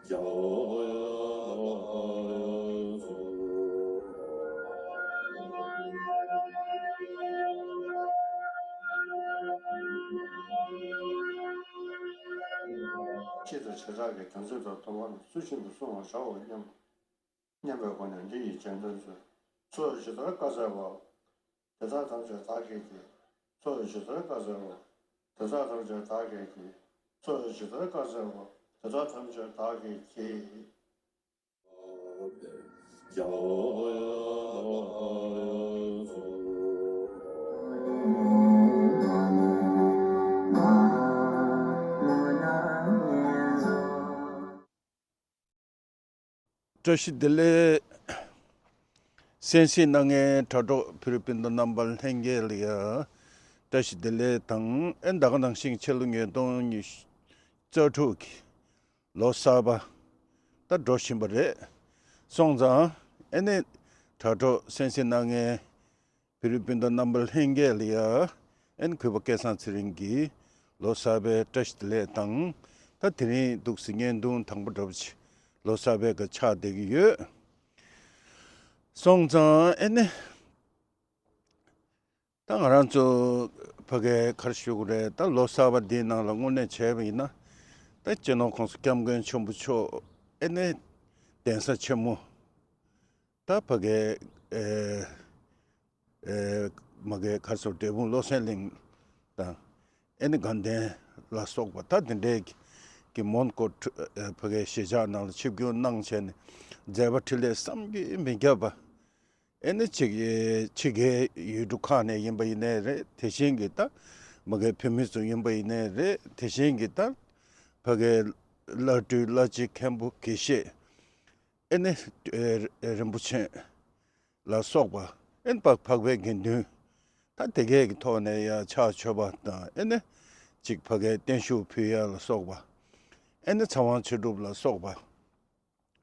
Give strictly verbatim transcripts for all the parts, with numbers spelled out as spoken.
ཆེད་དུ་བྱེ་བྲག་གི་དོན་ཚོད་དང་སྡོམ་པ་རྣམས་ཚུལ་བཞིན་དུ་བསྲུང་བར་བྱའོ་སྙམ། སྙམ་པའི་སྒོ་ནས་འདི་ཡི་རྗེས་ཟློས་མཛོད། འཚོ་བའི་ཇི་ལྟར་བཀའ་སྩལ་པ། དེ་དག་ཐམས་ཅད་བདག་གིས་བགྱིས། འཚོ་བའི་ཇི་ལྟར་བཀའ་སྩལ་པ། དེ་དག་ཐམས་ཅད་བདག་གིས་བགྱིས། འཚོ་བའི་ཇི་ལྟར་བཀའ་སྩལ་པ། དེ་དག་ཐམས་ཅད་བདག་གིས་བགྱིས། བཀྲ་ཤིས་བདེ་ལེགས། གསན་གཟིགས་གནང་མཁན་དྲ་གྲོགས་བོད་རིགས་སྤུན་ཟླ་རྣམ་པ་ལྷན་རྒྱས་ལ་ཡང་བཀྲ་ཤིས་བདེ་ལེགས་དང་། ཨེ་ད་ག་ནང་བཞིན་ཕྱི་ལོ་ཉིས་སྟོང་ཉི་ཤུ་རྩ་དྲུག་གི་ལོ་གསར་པ་ད་འགྲོ་བཞིན་པ་རེད། སོང་ཙང་ཨེ་ནས་དྲ་གྲོགས་གསན་གཟིགས་གནང་མཁན་བོད་རིགས་སྤུན་ཟླ་རྣམ་པ་ལྷན་རྒྱས་ལ་ཡ། ཨན་གུས་པ་སྐལ་བཟང་ཚེ་རིང་གིས་ལོ་གསར་པའི་བཀྲ་ཤིས་བདེ་ལེགས་དང་། ད་དེ་རིང་འདུག་སེ་བརྙན་ཐུང་དང་པོ་འདྲ་པོ་ཅིག་ལོ་གསར་པའི་སྐབས་ཆགས་བསྡད་ཀྱི་ཡོད། སོང་ཙང་ཨེ་ནི། ད་ང་རང་ཚོ་ཕ་གའི་ག་རེ་ཞུ་དགོས་རེད། ད་ལོ་གསར་པ་འདིའི་ནང་ལ་དངོས་གནས་བྱས་པ་ཡིན་ན། ད་སྤྱི་ནོར་༸གོང་ས་༸སྐྱབས་མགོན་ཆེན་པོ་མཆོག་ཨེ་ནི་གདན་ས་ཆེན་མོ། ད་ཕ་གའི་ཨེ་ཨེ་མ་གའི་ག་རེ་ཟེར། འབྲས་སྤུངས་བློ་གསལ་གླིང་དང་། ཨེ་ནི་དགའ་ལྡན་ལ་སོགས་པ་ད་དེ་འདྲའི་གི་མོན་གྷོ་ཨེ་ཕ་གའི་གཞིས་ཆགས་ནང་ལ་ཆིབས་བསྒྱུར་གནང་བྱས་ནས། མཛད་པ་འཕྲིན་ལས་བསམ་གྱིས་མི་ཁྱབ་པ། ཨེ་ནི་ཅིག་ཨེ་ཕྱི་རྒྱལ་ཡུལ་གྲུ་ཁག་ནས་ཡིན་པ་ཡིན་ནའི་རེད། དེ་བཞིན་གྱི་ད་མ་གའི་བོད་མི་ཚོ་ཡིན་པ་ཡིན་ནའི་རེད། དེ་བཞིན་གྱི་ད་ཕ་གའི་བླ་སྤྲུལ་བླ་སྤྱི་མཁན་པོ་དགེ་བཤེས། ཨེ་ནི་ཨེ་རིན་པོ་ཆེ་ལ་སོགས་པ། ཨེ་ནི་འཕགས་པའི་དགེ་འདུན་ད་དེ་གས་ཀྱི་ཐོག་ནས་ཡ་ཕྱག་མཆོད་པ་དང་། ཨེ་ནི་ཅིག་ཕ་གའི་བརྟན་བཞུགས་ཕུལ་ཡ་ལ་སོགས་པ། ཨེ་ནི་ཚེ་དབང་ཆོས་གྲུབ་ལ་སོགས་པ།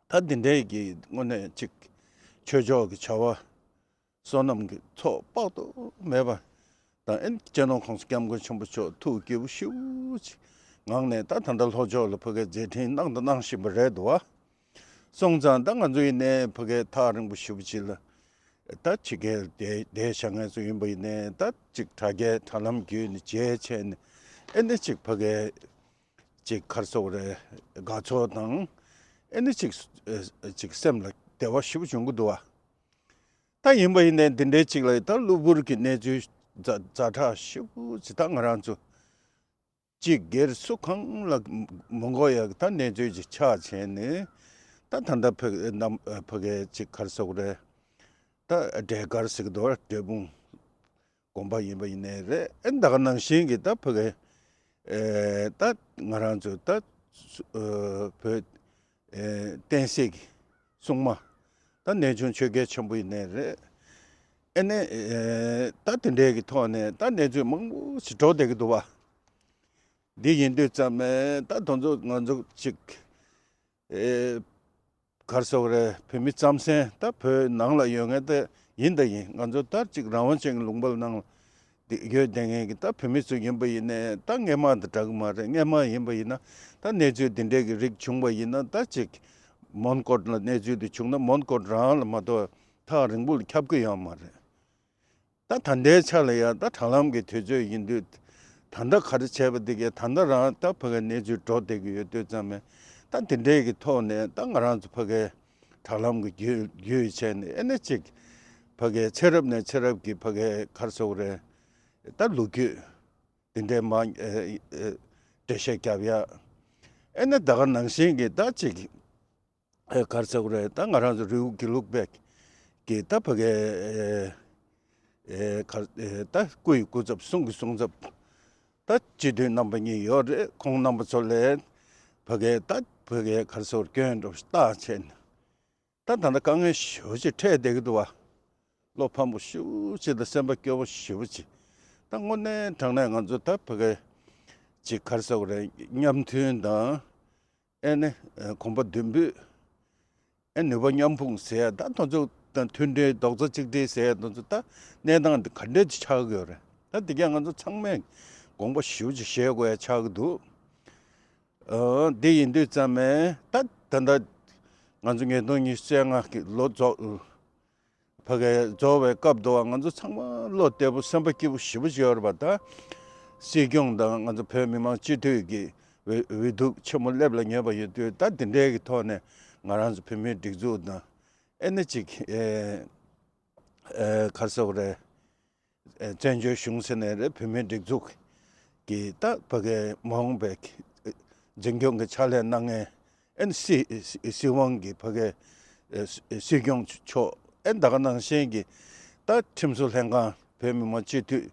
ད་འདི་འདྲའི་གི་དངོས་གནས་ཅིག་ཆོས་ཕྱོགས་ཀྱི་བྱ་བ་བསོད་ནམས་ཀྱི་ཚོགས་དཔག་ཏུ་མེད་པ་དང་། ཨེ་ནི་སྤྱི་ནོར་༸གོང་ས་༸སྐྱབས་མགོན་ཆེན་པོ་མཆོག་ཐུགས་དགྱེས་པོ་ཞེ་པོ་ཅིག་ངང་ནས། ད་ད་ལྟ་ལྷོ་ཕྱོགས་ལ་ཕ་གའི་མཛད་འཕྲིན་གནང་དང་གནང་བཞིན་པ་རེད་འདུག་བ། སོང་ཙང་ད་ང་ཚོ་ཡིན་ནའི་ཕ་གའི་ཐག་རིང་པོ་ཞེ་པོ་ཅིག་ལ་ད་ཕྱི་རྒྱལ་བསྡད་བསྡད་བཞག་མཁན་ཚོ་ཡིན་པ་ཡིན་ནའི། ད་ཅིག་དྲ་རྒྱའི་དྲ་ལམ་བརྒྱུད་ནས་མཇལ་བྱས་ནས། ཨེ་ནི་ཅིག་ཕ་གའི་ཅིག་ག་རེ་ཟེར་དགོས་རེད། དགའ་ཚོར་དང་། ཨེ་ནི་ཅིག་ཨེ་ཅིག་སེམས་ལ་བདེ་བ་ཞེ་པོ་བྱུང་གི་འདུག་བ། ད་ཡིན་པ་ཡིན་ནའི་འདི་འདྲའི་ཅིག་ལ་ད་གློ་བུར་གྱི་གནས་ཚུལ་ཛ་ཛ་དྲག་ཞེ་པོ་ཅིག་ད་ང་རང་ཚོ་ཅིག་སྒེར་སུ་གང་ལ་མི་གོ་ཡ་གི་ད་གནས་ཚུལ་ཅིག་ཆགས་བྱས་ནས། ད་ད་ལྟ་ཕ་གི་རྣམ་ཕ་གའི་ཅིག་ག་རེ་ཟེར་དགོས་རེད། ད་འབྲས་དཀར་ཟེར་གི་འདུག་བ། འབྲས་སྤུངས་དགོན་པ་ཡིན་པ་ཡིན་ནའི་རེད། ཨེ་ད་ག་ནང་བཞིན་གྱི་ད་ཕ་གའི་ཨེ་ད་ང་རང་ཚོ་ད་སུ་ཨེ་བོད་ཨེ་བསྟན་སྲིད་ཀྱི་སྲུང་མ། ད་གནས་ཆུང་ཆོས་རྒྱལ་ཆེན་པོ་ཡིན་ནའི་རེད། ཨེ་ནས་ཨེ་ད་དེ་འདྲའི་གི་ཐོག་ནས་ད་གནས་ཚུལ་མང་པོ་ཞིག་འགྲོ་བསྡད་ཀྱི་འདུག་བ། འདི་ཡིན་དུས་ཙམ་ནས་ད་དེ་ཚོ་ང་ཚོ་ཅིག་ཨེ་ག་རེ་ཟེར་དགོས་རེད། བོད་མི་རྩམ་ཟན་ད་བོད་ནང་ལ་ཡོད་མཁན་ད་ཡིན་ད་ཡིན། ང་ཚོ་ད་ཅིག་རང་དབང་ཅན་གྱི་ལུང་པ་ནང་ལ་ཡོད་བསྡད་མཁན་གྱི་ད་བོད་མི་ཚོ་ཡིན་པ་ཡིན་ནའི། ད་སྔས་མ་དང་འདྲ་གི་མ་རེད། སྔས་མ་ཡིན་པ་ཡིན་ན་ད་གནས་ཚུལ་འདི་འདྲའི་གི་རིགས་བྱུང་བ་ཡིན་ན། ད་ཅིག་མོན་གྷོ་ལ་གནས་ཚུལ་འདི་བྱུང་ན་མོན་གྷོ་རང་ལ་མ་གཏོགས་ཐག་རིང་པོ་ལ་ཁྱབ་གི་ཡོད་མ་རེད། ད་ད་ལྟའི་ཆ་ལ་ཡང་ད་དྲ་ལམ་གྱི་དུས་ཚོད་ཡིན་དུས། ད་ལྟ་ག་རེ་བྱས་པ་འདི་གས་ད་ལྟ་རང་ད་ཕ་གའི་གནས་ཚུལ་འགྲོ་བསྡད་ཀྱི་ཡོད་དུས་ཙམ་ནས། ད་དེ་འདྲའི་གི་ཐོག་ནས་ད་ང་རང་ཚོ་ཕ་གའི་དྲ་ལམ་གྱི་བརྒྱུད་བརྒྱུད་བྱས་ནས། ཨེ་ནས་ཅིག་ཕ་གའི་ཚེ་རབས་ནས་ཚེ་རབས་ཀྱི་ཕ་གའི་ག་རེ་ཟེར་དགོས་རེད། ད་ལོ་རྒྱུས་འདི་འདྲའི་མ་ཨེ་ཨེ་འགྲེལ་བཤད་རྒྱབ་ཡ། ཨེ་ནས་ད་ག་ནང་བཞིན་གྱི་ད་ཅིག་ཨེ་ག་རེ་ཟེར་དགོས་རེད། ད་ང་རང་ཚོ་རི་བོ་དགེ་ལུགས་པའི་གི་ད་ཕ་གའི་ཨེ་ཨེ་ག་ཨེ་ད་སྐུ་ཡི་སྐུ་ཚབ། གསུང་གི་གསུང་ཚབ། ད་སྤྱི་འཐུས་རྣམ་པ་གཉིས་ཡོད་རེད། ཁོང་རྣམ་པ་ཚོ་ལ་ཕ་གའི་ད་ཕ་གའི་ག་རེ་ཟེར་དགོས་རེད། སྐྱོན་འདྲ་པོ་ཞིག་བཏགས་བྱས་ནས། ད་ད་ལྟ་དཀའ་ངལ་ཞེ་པོ་ཅིག་འཕྲད་བསྡད་ཀྱི་འདུག་བ། བློ་ཕམ་པོ་ཞེ་པོ་ཅིག་དང་སེམས་པ་སྐྱོ་པོ་ཞེ་པོ་ཅིག་ད་དངོས་གནས་དྲང་གནས་ང་ཚོ་ད་ཕ་གའི་ཅིག་ག་རེ་ཟེར་དགོས་རེད། མཉམ་མཐུན་དང་། ཨེ་ནི་ཨེ་གོམ་པ་མདུན་སྤོས། ཨེ་ནུས་པ་མཉམ་སྤུངས་ཟེར་ཡ། ད་དེ་ཚོ་དང་མཐུན་སྒྲིལ་རྡོག་རྩ་གཅིག་སྒྲིལ་ཟེར་ཡ་དེ་ཚོ་ད་གནས་སྟངས་འདི་ག་འདྲས་ཅིག་ཆགས་ཀྱི་ཡོད་རེད། ད་འདི་ག་ང་ཚོ་ཚང་མས་དགོངས་པ་ཞེ་པོ་ཅིག་བཞེས་དགོས་ཡ་ཆགས་ཀྱི་འདུག་ཨ་འདི་ཡིན་དུས་ཙམ་ནས་ད་ ད་ལྟ་ང་ཚོ་ཉིས་སྟོང་ཉི་ཤུ་རྩ་ལྔ་གི་ལོ་རྫོགས། ཕ་གི་རྫོགས་པའི་སྐབས་དུ་བ་ང་ཚོ་ཚང་མ་བློ་བདེ་པོ་སེམས་པ་སྐྱིད་པོ་ཞེ་པོ་ཅིག་ཡོད་རེད་པ། ད་སྲིད་སྐྱོང་དང་ང་ཚོ་བོད་མི་མང་སྤྱི་འཐུས་ཀྱི་འོས་འོས་བསྡུ་ཆེན་མོ་སླེབས་ལ་ཉེ་བ་ཡོད་དུས། ད་འདི་འདྲའི་གི་ཐོག་ནས་ང་རང་ཚོ་བོད་མིའི་སྒྲིག་འཛུགས་དང་ཨེ་ནི་ཅིག་ཨེ་ཨེ་ག་རེ་ཟེར་དགོས་རེད། ཨེ་བཙན་བྱོལ་གཞུང་ཟེར་ནའི་རེད། བོད་མིའི་སྒྲིག་འཛུགས་ཀྱི་ད་ཕ་གི་མ་འོངས་པའི་འཛིན་སྐྱོང་གི་ཕྱག་ལས་གནང་མཁན་ཨེ་ནི་སྲིད་སྲིད་དབང་གི་ཕ་གི་ཨེ་སྲིད་སྐྱོང་མཆོག་ཨེ་ད་ག་ནང་བཞིན་གྱི་ད་ཁྲིམས་བཟོ་ལྷན་ཁང་། བོད་མི་མང་སྤྱི་འཐུས།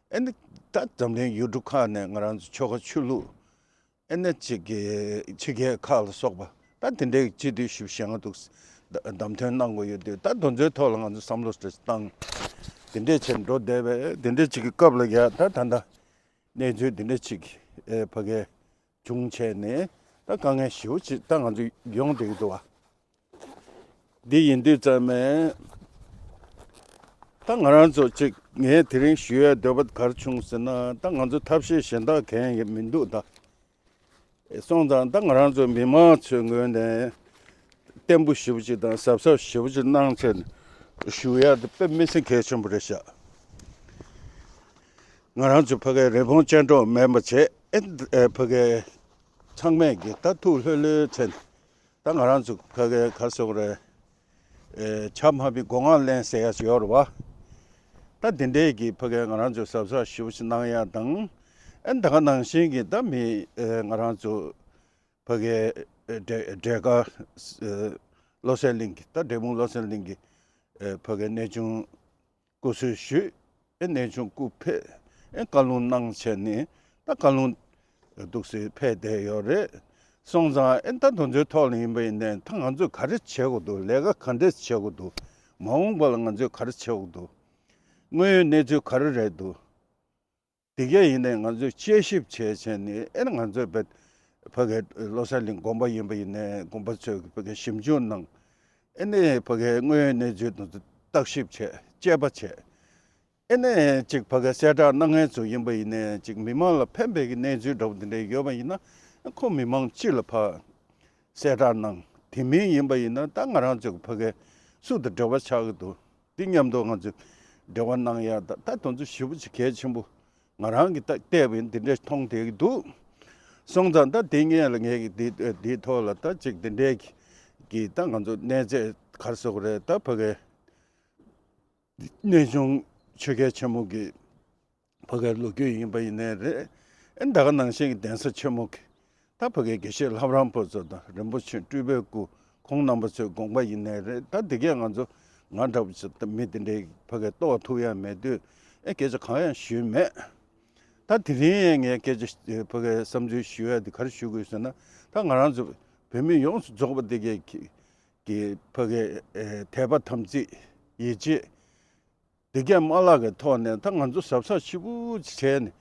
ཨེ་ནི་ད་འཛམ་གླིང་ཡུལ་གྲུ་ཁག་ནས་ང་རང་ཚོ་ཆོལ་ཁ་ཆོས་ལུགས། ཨེ་ནི་གཅིག་གི་ཕྱི་རྒྱལ་ཁག་ལ་སོགས་པ། ད་དེ་འདྲའི་སྤྱི་འཐུས་ཞིབ་བཤེར་ང་འདུག་བདམས་ཐོན་གནང་དགོས་ཡོད་དུས། ད་དེ་ཚོའི་ཐོག་ལ་ང་ཚོ་བསམ་བློ་ཞིག་བཏང་། དེ་འདྲས་བྱས་འགྲོ་བསྡད་པས། དེ་འདྲས་ཅིག་གི་སྐབས་ལ་ཡ་ད་ད་ལྟ་གནས་ཚུལ་དེ་འདྲས་ཅིག་ཨེ་ཕ་གི་བྱུང་བྱས་ནས་ད་དཀའ་ངལ་ཞེ་པོ་ཅིག་ད་ང་ཚོ་ཡོང་བསྡད་ཀྱི་འདུག་བ། འདི་ཡིན་དུས་ཙམ་ནས་ད་ང་རང་ཚོ་ཅིག་ངས་དེ་རིང་ཞུ་ཡའི་འདོད་པ་ག་རེ་བྱུང་ཟེར་ན། ད་ང་ཚོ་ཐབས་ཤེས་གཞན་དག་གང་ཡང་མི་འདུག་ད། སོང་ཙང་ད་ང་རང་ཚོ་མི་མང་ཚོའི་ངོས་ནས་བརྟན་པོ་ཞེ་པོ་ཅིག་དང་གཟབ་གཟབ་ཞེ་པོ་ཅིག་གནང་བྱས་ནས་ཞུ་ཡ་དེ་དཔེ་མི་སྲིད་གལ་ཆེན་པོ་རེད་ཤག། ང་རང་ཚོ་ཕ་གིའི་རི་བོང་ཅལ་འདྲ་མེད་པ་བྱས། ཨེ་ཨེ་ཕ་གིའི་ཚང་མས་ཀྱི་ད་ཐུགས་ལྷོད་ལྷོད་བྱས་ནས། ད་ང་རང་ཚོ་ཕ་གིའི་ག་རེ་ཟེར་དགོས་རེད། ཨེ་ཆ་མ་བི་སྒོ་ང་ལེན་ཟེར་ཡ་ཞིག་ཡོད་རེད་བ། ད་དེ་འདྲས་ཀྱི་ཕ་གིའི་ང་རང་ཚོས་གཟབ་གཟབ་ཞེ་པོ་ཞིག་གནང་ཡ་དང་། ཨེ་ད་ག་ནང་བཞིན་གྱི་ད་མི་ཨེ་ང་རང་ཚོ་ཕ་གིའི་ཨེ་འབྲས་འབྲས་དཀར་ཨེ་བློ་གསལ་གླིང་གི། ད་འབྲས་སྤུངས་བློ་གསལ་གླིང་གི་ཨེ་ཕ་གིའི་གནས་ཆུང་སྐུ་གསོལ་ཞུས། ཨེ་གནས་ཆུང་སྐུ་ཕེབས། ཨེ་བཀའ་ལུང་གནང་བྱས་ནས་ད་བཀའ་ལུང་འདུག་སེ་ཕེབས་བསྡད་ཡོད་རེད། སོང་ཙང་ཨེ་ད་དེ་ཚོའི་ཐོག་ལ་ཡིན་པ་ཡིན་ནའི་ད་ང་ཚོས་ག་རེ་བྱེད་དགོས་འདུག། ལས་ཀ་ག་འདྲས་བྱེད་དགོས་འདུག། མ་འོངས་པ་ལ་ང་ཚོས་ག་རེ་བྱེད་དགོས་འདུག། དངོས་ཡོད་གནས་ཚུལ་ག་རེ་རེད་འདུག། དེ་གས་ཡིན་ནའི་ང་ཚོས་དཔྱད་ཞིབ་བྱས་བྱས་ནས། ཨེ་ང་ཚོས་བེད་ཕ་གིའི་བློ་གསལ་གླིང་དགོན་པ་ཡིན་པ་ཡིན་ནའི་དགོན་པ་ཚོས་ཕ་གིའི་ཞིབ་འཇུག་གནང་། ཨེ་ནས་ཕ་གིའི་དངོས་ཡོད་གནས་ཚུལ་དེ་ཚོ་བརྟག་ཞིབ་བྱས། དཔྱད་པ་བྱས། ཨེ་ནས་ཅིག་ཕ་གིའི་གསལ་བསྒྲགས་གནང་མཁན་ཚོ་ཡིན་པ་ཡིན་ནའི་ཅིག་མི་མང་ལ་ཕན་པའི་གི་གནས་ཚུལ་འདྲ་པོ་དེ་འདྲ་ཡོད་པ་ཡིན་ན། ཁོ་མི་མང་སྤྱི་ལ་ཕར་གསལ་བསྒྲགས་གནང་། དེ་མིན་ཡིན་པ་ཡིན་ན་ད་ང་རང་ཚོ་ཕ་གིའི་སུ་དང་འབྲེལ་བ་ཆགས་ཀྱི་འདུག། འདི་མཉམ་དུ་ང་ཚོས་འབྲེལ་བ་གནང་ཡ་ད་ད་དེ་ཚོ་ཞེ་པོ་ཅིག་གལ་ཆེན་པོ། ང་རང་གིས་ད་བལྟས་པ་ཡིན། འདི་འདྲས་མཐོང་བསྡད་ཀྱི་འདུག། སོང་ཙང་ད་དེ་སྔོན་ལ་ངས་འདི་འདིའི་ཐོག་ལ་ད་ཅིག་འདི་འདྲས་ཀྱི་ད་ང་ཚོ་གནས་ཚད་ག་རེ་ཟེར་དགོས་རེད། ད་ཕ་གིའི་གནས་ཆུང་ཆོས་རྒྱལ་ཆེན་མོ་གི་ཕ་གིའི་ལོ་རྒྱུས་ཡིན་པ་ཡིན་ནའི་རེད། ཨེ་ད་ག་ནང་བཞིན་གྱི་གདན་ས་ཆེན་མོ་གི་ད་ཕ་གིའི་དགེ་བཤེས་ལྷ་བྲང་པོ་ཚོ་དང་རིན་པོ་ཆེ་སྤྲུལ་པའི་སྐུ། ཁོང་རྣམ་པ་ཚོའི་དགོངས་པ་ཡིན་ནའི་རེད། ད་འདི་གས་ང་ཚོ་ང་འདྲ་པོ་ཞིག་ད་མི་དེ་འདྲའི་ཕ་གིའི་གཏོགས་ཐུབ་ཡ་མེད་དུས། ཨེ་སྐད་ཆ་གང་ཡང་ཞུས་མེད། ད་དེ་རིང་ངས་སྐད་ཆ་ཕ་གིའི་བསམ་ཚུལ་ཞུ་ཡ་དེ་ག་རེ་ཞུ་དགོས་ཟེར་ན། ད་ང་རང་ཚོ་བོད་མི་ཡོངས་སུ་རྫོགས་པ་དེ་གས་ཀྱི་ཀྱི་ཕ་གིའི་ཨེ་དད་པ་དམ་ཚིག་ཡིད་ཆེས་དེ་གས་མ་བརླག་གི་ཐོག་ནས། ད་ང་ཚོ་གཟབ་གཟབ་ཞེ་པོ་ཅིག་བྱས་ནས།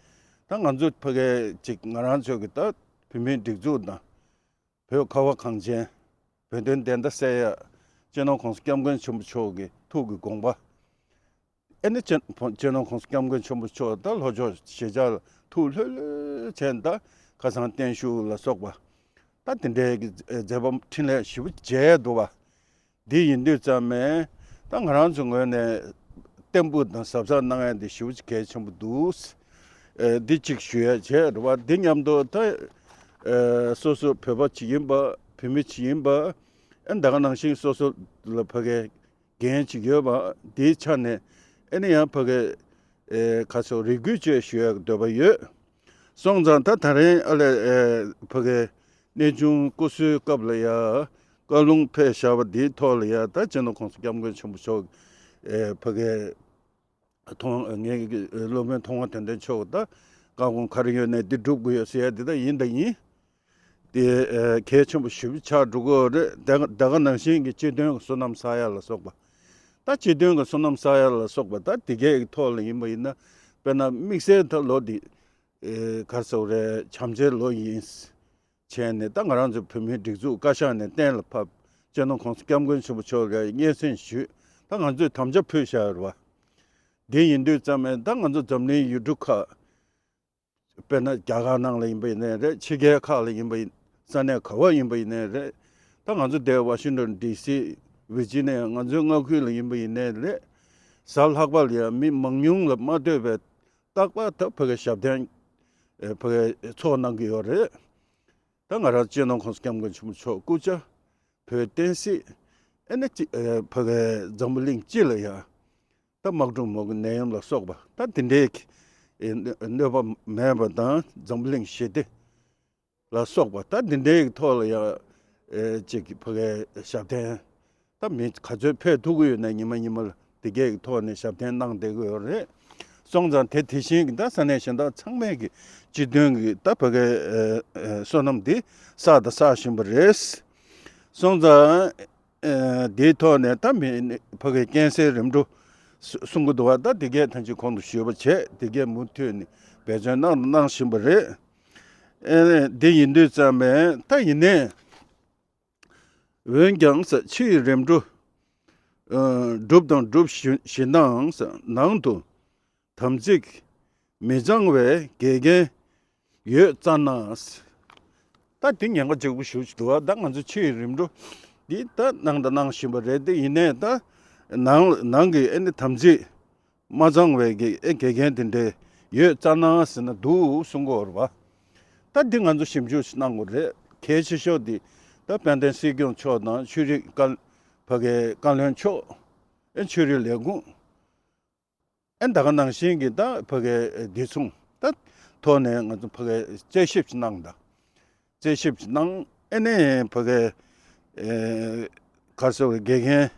ད་ང་ཚོ་ཕ་གིའི་ཅིག་ང་རང་ཚོ་གི་ད་བོད་མིའི་སྒྲིག་འཛུགས་དང་། བོད་ཁ་བ་གངས་ཅན། བོད་དོན་བདེན་མཐའ་གསལ་ཡ། སྤྱི་ནོར་༸གོང་ས་༸སྐྱབས་མགོན་ཆེན་པོ་མཆོག་གི་ཐུགས་ཀྱི་དགོངས་པ། ཨེ་ནི་སྤྱི་སྤྱི་ནོར་༸གོང་ས་༸སྐྱབས་མགོན་ཆེན་པོ་མཆོག་དང་ལྷོ་ཕྱོགས་གཞིས་ཆགས་ལ་ཐུགས་ལྷོད་ལྷོད་བྱས་ནས། ད་ཁ་སང་བརྟན་བཞུགས་ལ་སོགས་པ། ད་དེ་འདྲའི་གི་མཛད་པ་འཕྲིན་ལས་ཞེ་པོ་མཇལ་འདུག་བ། འདི་ཡིན་དུས་ཙམ་ནས་ད་ང་རང་ཚོའི་ངོས་ནས་བརྟན་པོ་དང་གཟབ་གཟབ་གནང་ཡ་འདི་ཞེ་པོ་ཅིག་གལ་ཆེན་པོ་འདུག། ཨེ་འདི་གཅིག་ཞུ་ཡ་བྱས་རེད་བ། འདི་མཉམ་དུ་ད་ཨེ་སོ་སོ་བོད་པ་ཅིག་ཡིན་པ། བོད་མི་ཅིག་ཡིན་པ། ཨེ་ད་ག་ནང་བཞིན་སོ་སོ་ལ་ཕ་གིའི་འགན་ཅིག་ཡོད་པ། འདིའི་ཆ་ནས་ཨེ་ནི་ཡང་ཕ་གིའི་ཨེ་ཁ་སོ་རེ་སྐུལ་བཅས་ཞུ་ཡ་གི་འདོད་པ་ཡོད། སོང་ཙང་ད་ད་རིང་ཨ་ལས་ཨེ་ཕ་གིའི་གནས་ཆུང་སྐུ་གསོལ་སྐབས་ལ་ཡ་བཀའ་ལུང་ཕེབས་བཞག་པ་འདིའི་ཐོག་ལ་ཡ། ད་སྤྱི་ནོར་༸གོང་ས་༸སྐྱབས་མགོན་ཆེན་པོ་མཆོག་ཨེ་ཕ་གིའི་མཐོང་ངེད་ཀྱི་སློབ་དཔོན་མཐོང་བ་དོན་ལྡན་མཆོག་ད་བཀའ་དགོངས་ག་རེ་ཡོད་ནའི་འདི་སྒྲུབ་དགོས་ཡོད་ཟེར་ཡ་འདི་ད་ཡིན་ད་ཡིན། དེ་ཨེ་གལ་ཆེན་པོ་ཞེ་པོ་ཆགས་འགྲོ་གི་ཡོད་རེད། ད་ད་ག་ནང་བཞིན་གྱི་སྤྱི་དོན་གྱི་བསོད་ནམས་བསགས་ཡ་ལ་སོགས་པ། ད་སྤྱི་དོན་གྱི་བསོད་ནམས་བསགས་ཡ་ལ་སོགས་པ་ད་དེ་གའི་ཐོག་ལ་ཡིན་པ་ཡིན་ན། དཔེར་ན་དམིགས་བསལ་ད་ལོ་འདི་ཨེ་ག་རེ་ཟེར་དགོས་རེད། བྱམས་བརྩེའི་ལོ་ཡིན་བྱས་ནས། ད་ང་རང་ཚོ་བོད་མིའི་སྒྲིག་འཛུགས་བཀའ་ཤག་ནས་གཏན་ལ་ཕབ། སྤྱི་ནོར་༸གོང་ས་༸སྐྱབས་མགོན་ཆེན་པོ་མཆོག་ལ་སྙན་སེང་ཞུས། ད་ང་ཚོས་དམ་བཅའ་ཕུལ་བཞག་ཡོད་རེད་བ། འདི་ཡིན་དུས་ཙམ་ནས་ད་ང་ཚོ་འཛམ་གླིང་ཡུལ་གྲུ་ཁག་དཔེར་ན་རྒྱ་གར་ནང་ལ་ཡིན་པ་ཡིན་ནའི་རེད། ཕྱི་རྒྱལ་ཁག་ལ་ཡིན་པ་ཡིན། ས་གནས་ག་བ་ཡིན་པ་ཡིན་ནའི་རེད། ད་ང་ཚོ་འདིར་ཝ་ཤིང་ཊོན་ཌི་སི་ཝི་ཇི་ནི་ཡ་ང་ཚོའི་མངའ་ཁུལ་ལ་ཡིན་པ་ཡིན་ནའི་རེད། གཟའ་ལྷག་པ་ལ་ཡང་མི་མང་ཉུང་ལ་མ་ལྟོས་པའི་རྟག་པར་ད་ཕ་གིའི་ཞབས་བརྟན་ཨེ་ཕ་གིའི་ཚོགས་གནང་གི་ཡོད་རེད། ད་ང་རང་སྤྱི་ནོར་༸གོང་ས་༸སྐྱབས་མགོན་ཆེན་པོ་མཆོག་སྐུ་ཕྱྭ་བོད་བསྟན་སྲིད་ཨེ་ནི་ཅི་ཨེ་ཕ་གིའི་འཛམ་བུ་གླིང་སྤྱི་ལ་ཡང་ད་དམག་འཁྲུག་མོ་གི་ནད་ཡམས་ལ་སོགས་པ་ད་དེ་འདྲའི་གི་ཨེ་གནོད་པ་མེད་པ་དང་འཛམ་བུ་གླིང་ཞི་བདེ་ལ་སོགས་པ་ད་འདི་འདྲའི་ཐོག་ལ་ཡང་ཨེ་ཅིག་ཕ་གིའི་ཞབས་བརྟན་ད་མི་ག་ཚོད་ཕེབས་ཐུབ་ཀྱི་ཡོད་ན་ཉི་མ་ཉི་མ་ལ་དེ་གའི་ཐོག་ནས་ཞབས་བརྟན་གནང་བསྡད་ཀྱི་ཡོད་རེད། སོང་ཙང་དེ་དེ་བཞིན་གྱི་ད་ས་གནས་གཞན་དག་ཚང་མས་ཀྱི་སྤྱི་མཐུན་གྱི་ད་ཕ་གིའི་ཨེ་ཨེ་བསོད་ནམས་འདི་བསགས་དང་བསགས་བཞིན་པ་རེད། སོང་ཙང་ཨེ་འདིའི་ཐོག་ནས་ད་མི་ཕ་གིའི་རྐྱེན་སེལ་རིམ་གྲོ་གསུང་གི་འདུག་བ། ད་དེ་གའི་ཐམས་ཅད་གོང་དུ་ཞུས་པ་བྱས་དེ་གའི་མུ་མཐུད་ནས་འབད་བརྩོན་གནང་དང་གནང་བཞིན་པ་རེད། ཨེ་འདི་ཡིན་དུས་ཙམ་པས་ད་ཡིན་ནའི་འོན་ཀྱང་ས་ཕྱི་ཡི་རིམ་གྲོ་ཨ་སྒྲུབ་དང་སྒྲུབ་བཞིན་བཞིན་ནའང་ས་ནང་དུ་དམ་ཚིག་མི་གཙང་བའི་འགལ་རྐྱེན་ཡོད་ཙ་ན། ད་འདི་ཉེན་ཁ་ཆེ་པོ་ཞེ་པོ་ཅིག་འདུག་བ། ད་ང་ཚོ་ཕྱི་ཡི་རིམ་གྲོ་འདི་ད་གནང་དང་གནང་བཞིན་པ་རེད། དེ་ཡིན་ནའི་ད་ནང་ནང་གི་ཨེ་ནི་དམ་ཚིག་མ་གཙང་བའི་གི་ཨེ་འགལ་རྐྱེན་དེ་འདྲ་ཡོད་ཙ་ན་ཟེར་ན་འདུག་གསུང་གི་ཡོད་རེད་བ། ད་འདི་ང་ཚོ་ཞིབ་འཇུག་ཞིག་གནང་དགོས་རེད། གལ་ཆེ་ཤོས་འདི་ད་དཔལ་ལྡན་སྲིད་སྐྱོང་མཆོག་དང་ཆོས་རིག་བཀའ་ཕ་གིའི་བཀའ་བློན་མཆོག་ཨེ་ཆོས་རིག་ལས་ཁུངས་ཨེ་ད་ག་ནང་བཞིན་གྱི་ད་ཕ་གིའི་བདེ་སྲུང་ད་ཐོག་ནས་ང་ཚོ་ཕ་གིའི་རྩད་ཞིབ་ཅིག་གནང་དང་། རྩད་ཞིབ་ཅིག་གནང་ཨེ་ནས་ཕ་གིའི་ཨེ་ག་རེ་ཟེར་བ་འགལ་རྐྱེན་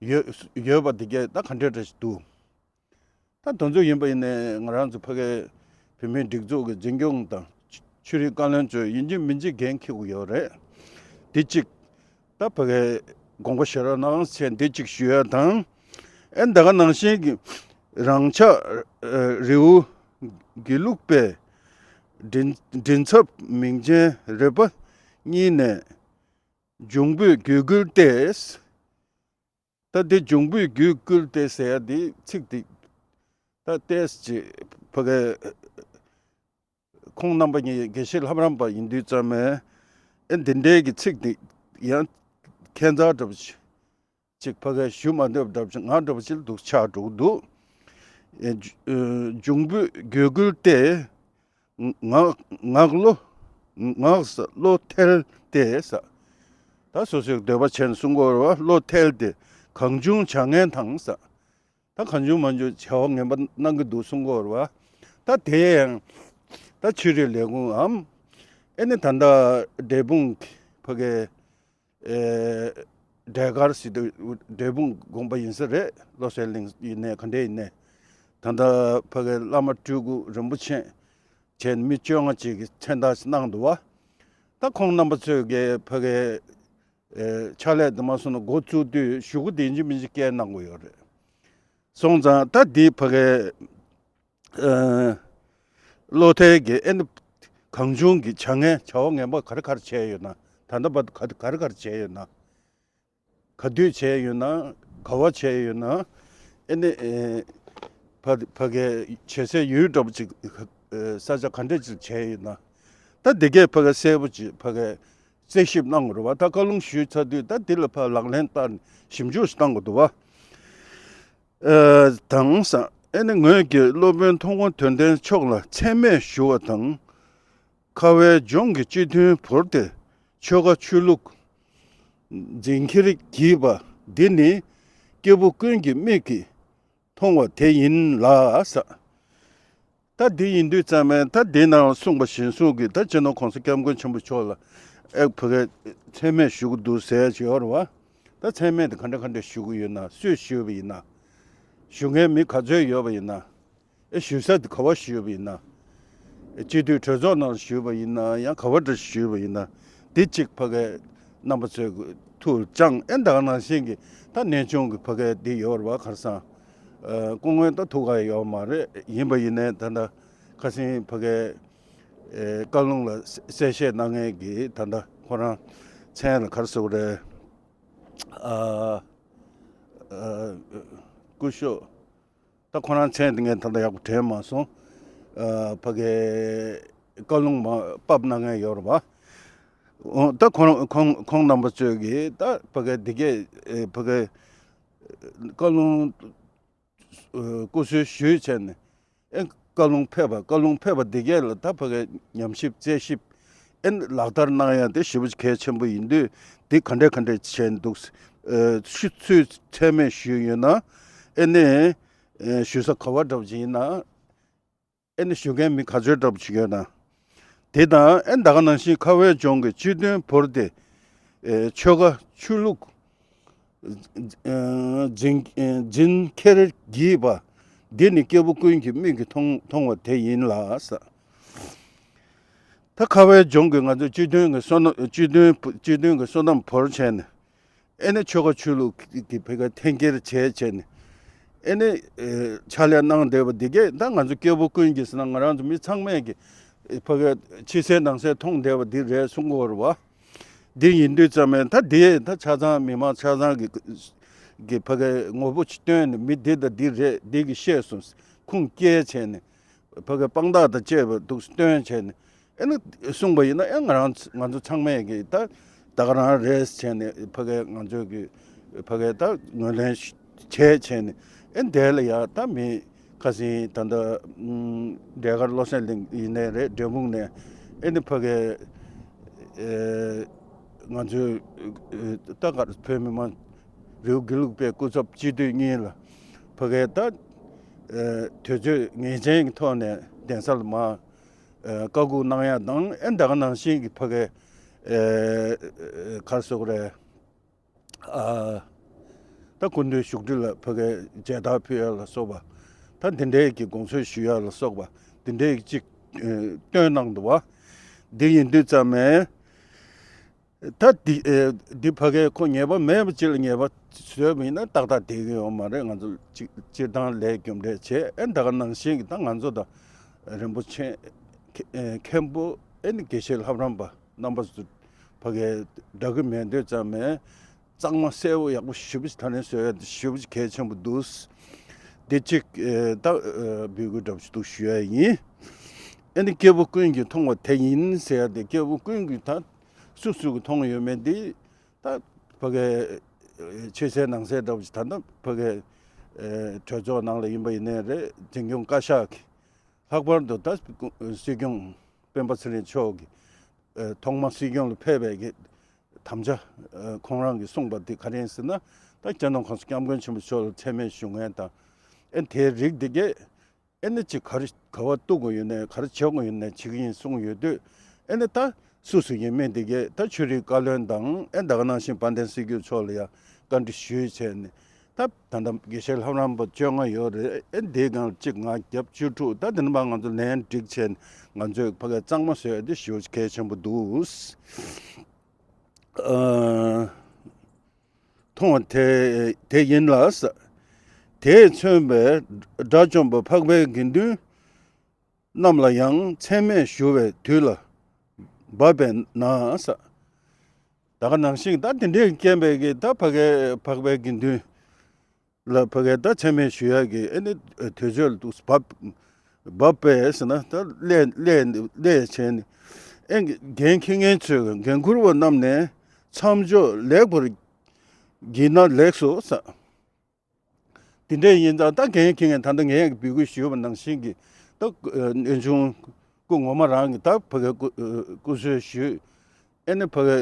ཡོད་ཡོད་པ་དེ་གས་ད་ག་འདྲ་འདྲ་ཞིག་འདུག་ད་དེ་ཚོ་ཡིན་པ་ཡིན་ནའི་ང་རང་ཚོ་ཕ་གིའི་བོད་མིའི་སྒྲིག་འཛུགས་ཀྱི་འཛིན་སྐྱོང་དང་ཆོས་རིག་བཀའ་བློན་ཚོས་ཡིན་གཅིག་མིན་གཅིག་འགན་འཁྱེར་དགོས་ཡོད་རེད། དེ་གཅིག་ད་ཕ་གིའི་དགོངས་པ་བཞེས་རོགས་གནང་ཞེས་འདི་གཅིག་ཞུ་ཡ་དང་། ཨེ་ད་ག་ནང་བཞིན་གྱི་རང་ཅག་རི་བོ་དགེ་ལུགས་པའི་མགྲིན་མགྲིན་ཚབ་མིང་ཅན་རེ་པ་གཉིས་ནས་འབྱུང་པོས་རྒྱུད་བསྐུལ་ཏེ། ད་འདི་འབྱུང་པོས་རྒྱུད་བསྐུལ་ཏེ་ཟེར་ཡ་འདི་ཚིག་འདི་ད་ཏེས་ཅེས་ཕ་གི་ཁོང་རྣམ་པ་གཉིས་དགེ་བཤེས་ལྷ་རམས་པ་ཡིན་དུས་ཙམ་མས་ཨེ་འདི་འདྲའི་གི་ཚིག་འདི་ཡང་ཁྱད་མཚར་འདྲ་པོ་ཅིག་ཅིག་ཕ་གིས་ཞུ་མ་འདོད་འདྲ་པོ་ཅིག་ང་འདྲ་པོ་ཅིག་འདུག་ཆགས་འགྲོ་གི་འདུག་ཨེ་འབྱུང་པོས་རྒྱུད་བསྐུལ་ཏེ། ངག་ངག་བློ། ངག་ས་བློ་ཐལ་ཏེ་ས། ད་སོ་སོའི་འདོད་པ་བྱས་ནས་གསུང་གི་ཡོད་རེད་བ། བློ་ཐལ་ཏེ་གང་བྱུང་བྱ་ངན་དང་ས། ད་གང་བྱུང་མང་བྱུང་བྱ་བ་ངན་པ་གནང་གི་འདུག་གསུང་གི་ཡོད་རེད་བ། ད་དེ་ཡང་ད་ཆོས་རིག་ལས་ཁུངས་འམ། ཨེ་ནི་ད་ལྟ་འབྲས་སྤུངས་ཕ་གིའི་ཨེ་འབྲས་དཀར་ཟེར་དུས་འབྲས་སྤུངས་དགོན་པ་ཡིན་ས་རེད། བློ་གསལ་གླིང་ཡིན་ནའི་ག་འདྲ་ཡིན་ནའི། ད་ལྟ་ཕ་གིའི་བླ་མ་སྤྲུལ་སྐུ་རིན་པོ་ཆེ་བྱས་ནས་མི་བཅོ་ལྔ་ཅིག་གིས་མཚན་རྟགས་གནང་འདུག་བ། ད་ཁོང་རྣམ་པ་ཚོས་ཀྱི་ཕ་གིའི་ཨེ་ཕྱག་ལས་དུ་མ་སོང་ན་འགོ་བཙུགས་དུས་གཞུག་གུ་དེ་ཡིན་གཅིག་མིན་གཅིག་སྐད་གནང་དགོས་ཡོད་རེད། སོང་ཙང་ད་འདི་ཕ་གིའི་ཨ་བློ་ཐལ་གྱི་ཨེ་ནི་གང་བྱུང་གི་བྱ་ངན་བྱ་བ་ངན་པ་ག་རེ་ག་རེ་བྱས་ཡོད་ན། ད་ལྟ་བར་དུ་ག་ག་རེ་ག་རེ་བྱས་ཡོད་ན། ག་དུས་བྱས་ཡོད་ན། ག་བ་བྱས་ཡོད་ན། ཨེ་ནི་ཨེ་ཕ་ཕ་གིའི་བྱེད་སའི་ཡུལ་འདྲ་པོ་ཅིག་ཨེ་ས་ཆ་ག་འདྲ་ཅིག་བྱས་ཡོད་ན། ད་འདི་གས་ཕ་གིས་གསལ་པོ་ཅིག་ཕ་གིས་རྩད་ཞིབ་གནང་དགོས་རེད་བ། ད་བཀའ་ལུང་ཞུས་ཚར་དུས་ད་འདི་ལ་ཕར་ལག་ལེན་བསྟར་ནས་ཞིབ་འཇུག་ཞིག་གཏང་དགོས་འདུག་བ། ཨ་དང་ས། ཨེ་ནི་ངོས་ཀྱིས་སློབ་དཔོན་མཐོང་སྒོ་དོན་ལྡན་མཆོག་ལ་མཚན་སྨད་ཞུ་བ་དང་། ཁ་བའི་ལྗོངས་ཀྱི་སྤྱི་མཐུན་བོར་ཏེ་ཆོལ་ཁ་ཆོས་ལུགས་འཛིན་ཁྲིར་བགྱིས་པ་འདི་ནི་སྐྱེ་བོ་ཀུན་གྱི་མིག་གིས་མཐོང་བ་དེ་ཡིན་ལགས། ད་འདི་ཡིན་དུས་ཙམ་པས་ད་འདི་ནང་གསུངས་པ་བཞིན་གསུང་གི་ད་སྤྱི་ནོར་༸གོང་ས་༸སྐྱབས་མགོན་ཆེན་པོ་མཆོག་ལ་ཨེ་ཕ་གིས་མཚན་སྨད་ཞུ་གི་འདུག་ཟེར་གྱི་ཡོད་རེད་བ། ད་མཚན་སྨད་དེ་ག་འདྲ་ག་འདྲ་ཞུ་གི་ཡོད་ན། སུས་ཞུས་པ་ཡིན་ན། ཞུ་མཁན་མི་ག་ཚོད་ཡོད་པ་ཡིན་ན། ཨེ་ཞུ་ས་དེ་ག་བ་ཞུས་པ་ཡིན་ན། ཨེ་སྤྱི་འཐུས་གྲོས་ཚོགས་ནང་ཞུས་པ་ཡིན་ན་ཡང་ག་བ་འདྲ་ཞུས་པ་ཡིན་ན། འདི་གཅིག་ཕ་གིའི་རྣམ་པ་ཚོས་ཐུགས་བཅངས། ཨེ་ད་ག་ནང་བཞིན་གྱི་ད་གནས་ཆུང་གི་ཕ་གིའི་འདི་ཡོད་རེད་བ། ཁར་སང་ཨ་སྐུ་ངོ་ད་ཐུག་ག་ཡོད་མ་རེད། ཡིན་པ་ཡིན་ནའི་ད་ལྟ་ཁ་སང་ཕ་གིའི་ཨེ་བཀའ་ལུང་ལ་གསལ་བཤད་གནང་མཁན་གྱི་ད་ལྟ་ཁོ་རང་མཚན་ལ་ག་རེ་ཟེར་དགོས་རེད། ཨ་ཨ་སྐུ་ཞབས། ད་ཁོ་རང་མཚན་དེ་ངས་ད་ལྟ་ཡག་པོ་དྲན་མ་སོང་། ཨ་ཕ་གིའི་བཀའ་ལུང་མ་ཕབ་གནང་མཁན་ཡོད་རེད་བ། འོ་ད་ཁོང་ཁོང་ཁོང་རྣམ་པ་ཚོས་ཀྱིས་ད་ཕ་གི་འདི་གས་ཨེ་ཕ་གི་བཀའ་ལུང་ཨེ་སྐུ་གསོལ་ཞུས་བྱས་ནས། ཨེ་བཀའ་ལུང་ཕེབས་པ་བཀའ་ལུང་ཕེབས་པ་འདི་གས་ལ་ད་ཕ་གི་ཉམས་ཞིབ་རྩད་ཞིབ་ཨེ་ལག་བསྟར་གནང་ཡ་དེ་ཞེ་པོ་གལ་ཆེན་པོ་ཡིན་དུས། འདི་ག་འདྲས་ག་འདྲས་བྱས་འདུག་ཨེ་ཆུ་ཚོད་ཚད་མེད་ཞུས་ཡོད་ན། ཨེ་ནས་ཨེ་ཞུ་ས་ག་བ་འདྲ་པོ་ཅིག་ཡིན་ན། ཨེ་ནི་ཞུ་མཁན་མི་ག་ཚོད་འདྲ་པོ་ཅིག་ཡོད་ན། དེ་དང་ཨེ་ད་ག་ནང་བཞིན་ཁ་བའི་ལྗོངས་ཀྱི་སྤྱི་དོན་བོར་ཏེ། ཨེ་ཆོལ་ཁ་ཆོས་ལུགས་ཨེ་འཛིན་ཨེ་འཛིན་ཁྱེར་བགྱིས་པ། འདི་ནི་སྐྱེ་བོ་ཀུན་གྱི་མིག་གིས་མཐོང་མཐོང་བ་དེ་ཡིན་ལ་ཟེར། ད་ཁ་བའི་ལྗོངས་ཀྱི་ང་ཚོ་སྤྱི་དོན་གྱི་བསོད་ནམས་སྤྱི་དོན་སྤྱི་དོན་གྱི་བསོད་ནམས་བོར་བྱས་ནས། ཨེ་ནི་ཆོལ་ཁ་ཆོས་ལུགས་ཀྱི་ཕ་གི་འཐེན་འཁྱེར་བྱས་བྱས་ནས། ཨེ་ནི་ཨེ་ཕྱག་ལས་གནང་བསྡད་པ་འདི་གས་ད་ང་ཚོ་སྐྱེ་བོ་ཀུན་གྱིས་ཟེར་ན་ང་རང་ཚོ་མི་ཚང་མས་ཀྱི་ཕ་གི་ཕྱི་གསལ་ནང་གསལ་མཐོང་བསྡད་པ་འདི་རེད་གསུང་གི་ཡོད་རེད་བ། འདི་ཡིན་དུས་ཙམ་ནས་ད་འདི་ད་ཆ་ཚང་མི་མང་ཆ་ཚང་གི་གི་ཕ་གི་ངོ་བོ་ཅིག་སྟོན་ནས་མི་འདི་དང་འདི་རེད་འདི་གི་བཤད་སོང་ཁུངས་སྐྱེལ་བྱས་ནས། ཕ་གི་དཔང་རྟགས་དང་བཅས་པ་འདུག་སྟོན་བྱས་ནས། ཨེ་ནི་གསུངས་པ་ཡིན་ན་ཨེ་ང་རང་ང་ཚོ་ཚང་མས་ཀྱི་ད་ད་ག་རང་རེད་བྱས་ནས་ཕ་གི་ང་ཚོ་གི་ཕ་གི་ད་ངོས་ལེན་བྱས་བྱས་ནས། ཨེ་འདས་ལ་ཡ་ད་མི་ཁ་སང་ད་ལྟ་འབྲས་དཀར་བློ་གསལ་གླིང་ཡིན་ནའི་རེད། འབྲས་སྤུངས་ནས་ཨེ་ནི་ཕ་གི་ཨེ་ང་ཚོའི་ད་ག་བོད་མི་མང་རེའུ་དགེ་ལུགས་པའི་སྐུ་ཚབ་སྤྱི་འཐུས་གཉིས་ལ་ཕ་གི་ད་ཨེ་དུས་ཚོད་ངེས་ཅན་གྱི་ཐོག་ནས་གདན་ས་ལ་མར་ཨེ་བཀའ་འགུག་གནང་ཡ་དང་། ཨེ་ད་ག་ནང་བཞིན་གྱི་ཕ་གི་ཨེ་ག་རེ་ཟེར་དགོས་རེད། ཨ་ད་སྐུ་མདུན་བཞུགས་ཁྲི་ལ་ཕ་གི་མཇལ་དར་ཕུལ་ཡ་ལ་སོགས་པ། ད་འདི་འདྲའི་གི་དགོངས་ཚུལ་ཞུ་ཡ་ལ་སོགས་པ་འདི་འདྲའི་གི་ཅིག་ཨེ་བཏོན་གནང་འདུག་བ། འདི་ཡིན་དུས་ཙམ་ནས། ད་འདི་ཨེ་འདི་ཕ་གིའི་ཁོ་ཉེས་པ་མེད་པ་ཅིག་ལ་ཉེས་པ་བཟོས་པ་ཡིན་ན་ཏག་ཏག་བསྡད་ཀྱི་ཡོད་མ་རེད། ང་ཚོ་སྤྱི་སྤྱིར་བཏང་ལས་རྒྱུ་འབྲས་བྱས། ཨེ་ད་ག་ནང་བཞིན་གྱི་ད་ང་ཚོ་དང་རིན་པོ་ཆེ་མཁན་པོ་ཨེ་ནི་དགེ་བཤེས་ལྷ་རམས་པ་རྣམ་པ་ཚོ་ཕ་གིའི་འདྲ་གི་མེད་དུས་ཙམ་ནས་གཙང་མ་གསལ་པོ་ཡག་པོ་ཞེ་པོ་ཞིག་ད་ནས་བཟོ་ཡ་དེ་ཞེ་པོ་ཞིག་གལ་ཆེན་པོ་འདུག་འདི་གཅིག་ཨེ་ད་ཨེ་འབོད་སྐུལ་འདྲ་པོ་ཞིག་འདུག་ཞུ་ཡ་ཡིན། ཨེ་ནི་སྐྱེ་བོ་ཀུན་གྱིས་མཐོང་བ་དེ་ཡིན་ཟེར་ཡ་དེ་སྐྱེ་བོ་ཀུན་གྱིས་ད། སུ་སུ་གིས་མཐོང་ཡོད་མེད་འདི་ད་ཕ་གི་ཕྱི་གསལ་ནང་གསལ་འདྲ་པོ་ཞིག་ད་ལྟ་ཕ་གི་གྲོས་ཚོགས་ནང་ལ་ཡིན་པ་ཡིན་ནའི་རེད། འཛིན་སྐྱོང་བཀའ་ཤག་གིས་ལྷག་པར་དུ་ད་སྲིད་སྐྱོང་སྤེན་པ་ཚེ་རིང་མཆོག་གིས་ཐོག་མ་སྲིད་སྐྱོང་ལ་ཕེབས་པའི་གི་དམ་བཅའ་ཁོང་རང་གིས་གསུངས་པ་འདི་ག་རེ་ཡིན་ཟེར་ན། ད་སྤྱི་ནོར་༸གོང་ས་༸སྐྱབས་མགོན་ཆེན་པོ་མཆོག་ལ་མཚན་སྨད་ཞུ་མཁན་དང་། ཨེ་དེའི་རིགས་འདི་གས། ཨེ་ནི་ཅིག་ག་རེ་ག་བ་གཏུག་དགོས་ཡོད་ནའི་ག་རེ་བྱེད་དགོས་ཡོད་ནའི་བྱེད་ཀྱི་ཡིན་གསུངས་ཡོད་དུས། ཨེ་ནི་ད་སུ་སུ་ཡིན་མིན་འདི་གས་ད་ཆོས་རིག་བཀའ་བློན་དང་ཨེ་ད་ག་ནང་བཞིན་དཔལ་ལྡན་སྲིད་སྐྱོང་མཆོག་ལ་ཡང་བཀའ་འདྲི་ཞུས་བྱས་ནས། ད་ད་ལྟ་དགེ་བཤེས་ལྷ་རམས་པ་བཅོ་ལྔ་ཡོད་རེད། ཨེ་འདིའི་སྒང་ལ་གཅིག་ང་རྒྱབ་བཅུ་དྲུག་ད་འདི་ནས་མར་ང་ཚོ་ལན་སྒྲིག་བྱས་ནས་ང་ཚོས་ཕ་གི་གཙང་མ་བཟོ་ཡ་འདི་ཞེ་པོ་གལ་ཆེན་པོ་འདུག་ཨ། མཐོང་བ་དེ་དེ་ཡིན་ལ་ཟེར། དེས་མཚོན་པའི་དགྲ་བཅོམ་པ་འཕགས་པའི་དགེ་འདུན་རྣམས་ལ་ཡང་མཚན་སྨད་ཞུ་བའི་དུས་ལ་བབ་པས་ན་ཟེར། ད་ག་ནང་བཞིན་ད་དེ་འདྲའི་རྐྱེན་པས་ཀྱི་ད་ཕ་གའི་འཕགས་པའི་དགེ་འདུན་ལ་ཕ་གའི་ད་མཚན་སྨད་ཞུ་ཡ་གི་ཨེ་ནི་དུས་ཚོད་ལ་འདུག་བབ་བབ་པས་ཟེར་ན་ད་སླད་སླད་སླད་བྱས་ནས་ཨེ་འགན་འཁྱེར་མཁན་ཚོས་འགན་འཁུར་བ་རྣམས་ནས་མཚམས་འཇོག་ལེགས་པར་བགྱིས་ན་ལེགས་སོ་ཟེར། དེ་འདྲ་ཡིན་ཙང་ད་འགན་འཁྱེར་མཁན་ད་ལྟ་ངས་འབོད་སྐུལ་ཞུས་པ་ནང་བཞིན་གྱི་ད་གནས་ཆུང་སྐུ་ངོ་མ་རང་གི་ད་ཕ་གའི་སྐུ་སྐུ་གསོལ་ཞུས། ཨེ་ནི་ཕ་གའི་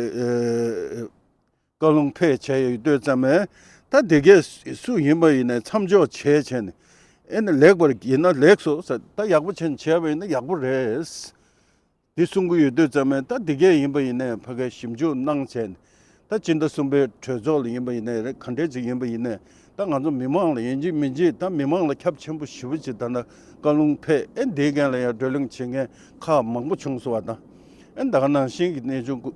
བཀའ་ལུང་ཕེབས་བྱས་ཡོད་དུས་ཙམ་ནས་ད་དེ་གས་སུ་ཡིན་པ་ཡིན་ནའི་མཚམས་འཇོག་བྱས་བྱས་ནས་ཨེ་ནི་ལེགས་པར་བགྱིས་ན་ལེགས་སོ་ཟེར། ད་ཡག་པོ་བྱས་ནས་བྱས་པ་ཡིན་ན་ཡག་པོ་རེད། འདི་གསུང་གི་ཡོད་དུས་ཙམ་ནས་ད་འདི་གས་ཡིན་པ་ཡིན་ནའི་ཕ་གའི་ཞིབ་འཇུག་གནང་བྱས་ནས་ད་སྤྱི་ཟླ་གསུམ་པའི་གྲོས་ཚོགས་ལ་ཡིན་པ་ཡིན་ནའི་རེད། ག་འདྲས་ཅིག་ཡིན་པ་ཡིན་ནའི་ད་ང་ཚོ་མི་མང་ལ་ཡིན་གཅིག་མིན་གཅིག་ད་མི་མང་ལ་ཁྱབ་ཆེན་པོ་ཞེ་པོ་ཅིག་ད་ལྟ་བཀའ་ལུང་ཕེབས་ཨེ་འདིའི་འགན་ལ་ཡང་བགྲོ་གླེང་བྱེད་མཁན་ཁག་མང་པོ་བྱུང་སོང་བ་དང་། ཨེ་ད་ག་ནང་བཞིན་གྱི་གནས་ཆུང་སྐུ་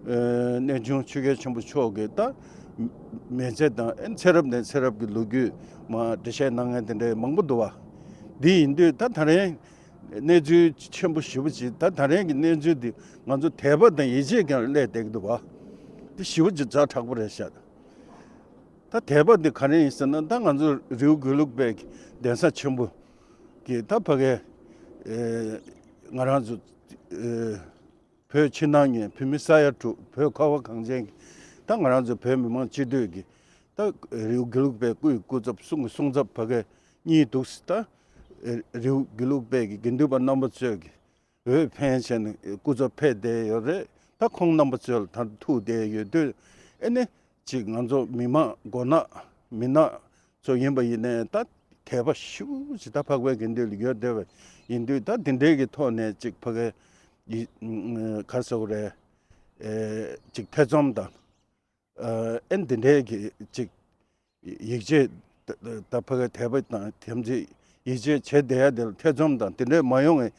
ཨེ་གནས་ཆུང་ཆོས་རྒྱལ་ཆེན་པོ་མཆོག་གིས་ད་མི་ཚེ་དང་ཨེ་ཚེ་རབས་ནས་ཚེ་རབས་ཀྱི་ལོ་རྒྱུས་མ་འགྲེལ་བཤད་གནང་མཁན་དེ་འདྲའི་མང་པོ་འདུག་བ། འདི་ཡིན་དུས་ད་ད་རེས། གནས་ཚུལ་ཆེན་པོ་ཞེ་པོ་ཅིག་ད་ད་རེས་ཀྱི་གནས་ཚུལ་འདི་ང་ཚོ་དད་པ་དང་ཡིད་ཆེས་ཀྱང་སླེབས་བསྡད་ཀྱི་འདུག་བ། འདི་ཞེ་པོ་ཅིག་ཛ་དྲག་པོ་རེད་ཤག་ད་དད་པ་འདི་ག་རེ་ཡིན་ཟེར་ན་ད་ང་ཚོ་རེའུ་དགེ་ལུགས་པའི་གདན་ས་ཆེན་པོ་གི་ད་ཕ་གའི་ཨེ་ང་རང་ཚོ་ཨེ་ བོད་ཕྱི་ནང་གཉིས། བོད་མི་ས་ཡ་དྲུག་བོད་ཁ་བ་གངས་ཅན་གྱི། ད་ང་རང་ཚོ་བོད་མི་མང་སྤྱི་འཐུས་ཀྱི། ད་རི་བོ་དགེ་ལུགས་པའི་སྐུའི་སྐུ་ཚབ་གསུང་གི་གསུང་ཚབ་ཕ་གི་གཉིས་འདུག་ད། རི་བོ་དགེ་ལུགས་པའི་གི་དགེ་འདུན་པ་རྣམ་པ་ཚོས་ཀྱི་འོས་འཕེན་བྱས་ནས་སྐུ་ཚབ་ཕེབས་བསྡད་ཡོད་རེད། ད་ཁོང་རྣམ་པ་ཚོ་ལ་ད་ཐུག་བསྡད་ཡོད་དུས། ཨེ་ནི་ཅིག་ང་ཚོ་མི་མང་མགོ་ནག་མི་ནག་ཚོ་ཡིན་པ་ཡིན་ནའི་ད་དད་པ་ཞེ་པོ་ཅིག་ད་འཕགས་པའི་དགེ་འདུན་ལ་ཡོད་བསྡད་པ་ཡིན་དུས། ད་འདི་འདྲའི་གི་ཐོག་ནས་ཅིག་ཕ་གི་ཡི་ག་རེ་ཟེར་དགོས་རེད། ཨེ་ཅིག་ཐེ་ཚོམ་དང་། ཨེ་འདི་འདྲའི་གི་ཅིག་ཡིད་ཆེས་ད་ད་ཕ་གི་དད་པ་དང་དམ་ཚིག་ཡིད་ཆེས་བྱེད་བསྡད་ཡ་དེ་ལ་ཐེ་ཚོམ་དང་དེ་འདྲའི་མ་ཡོང་བའི་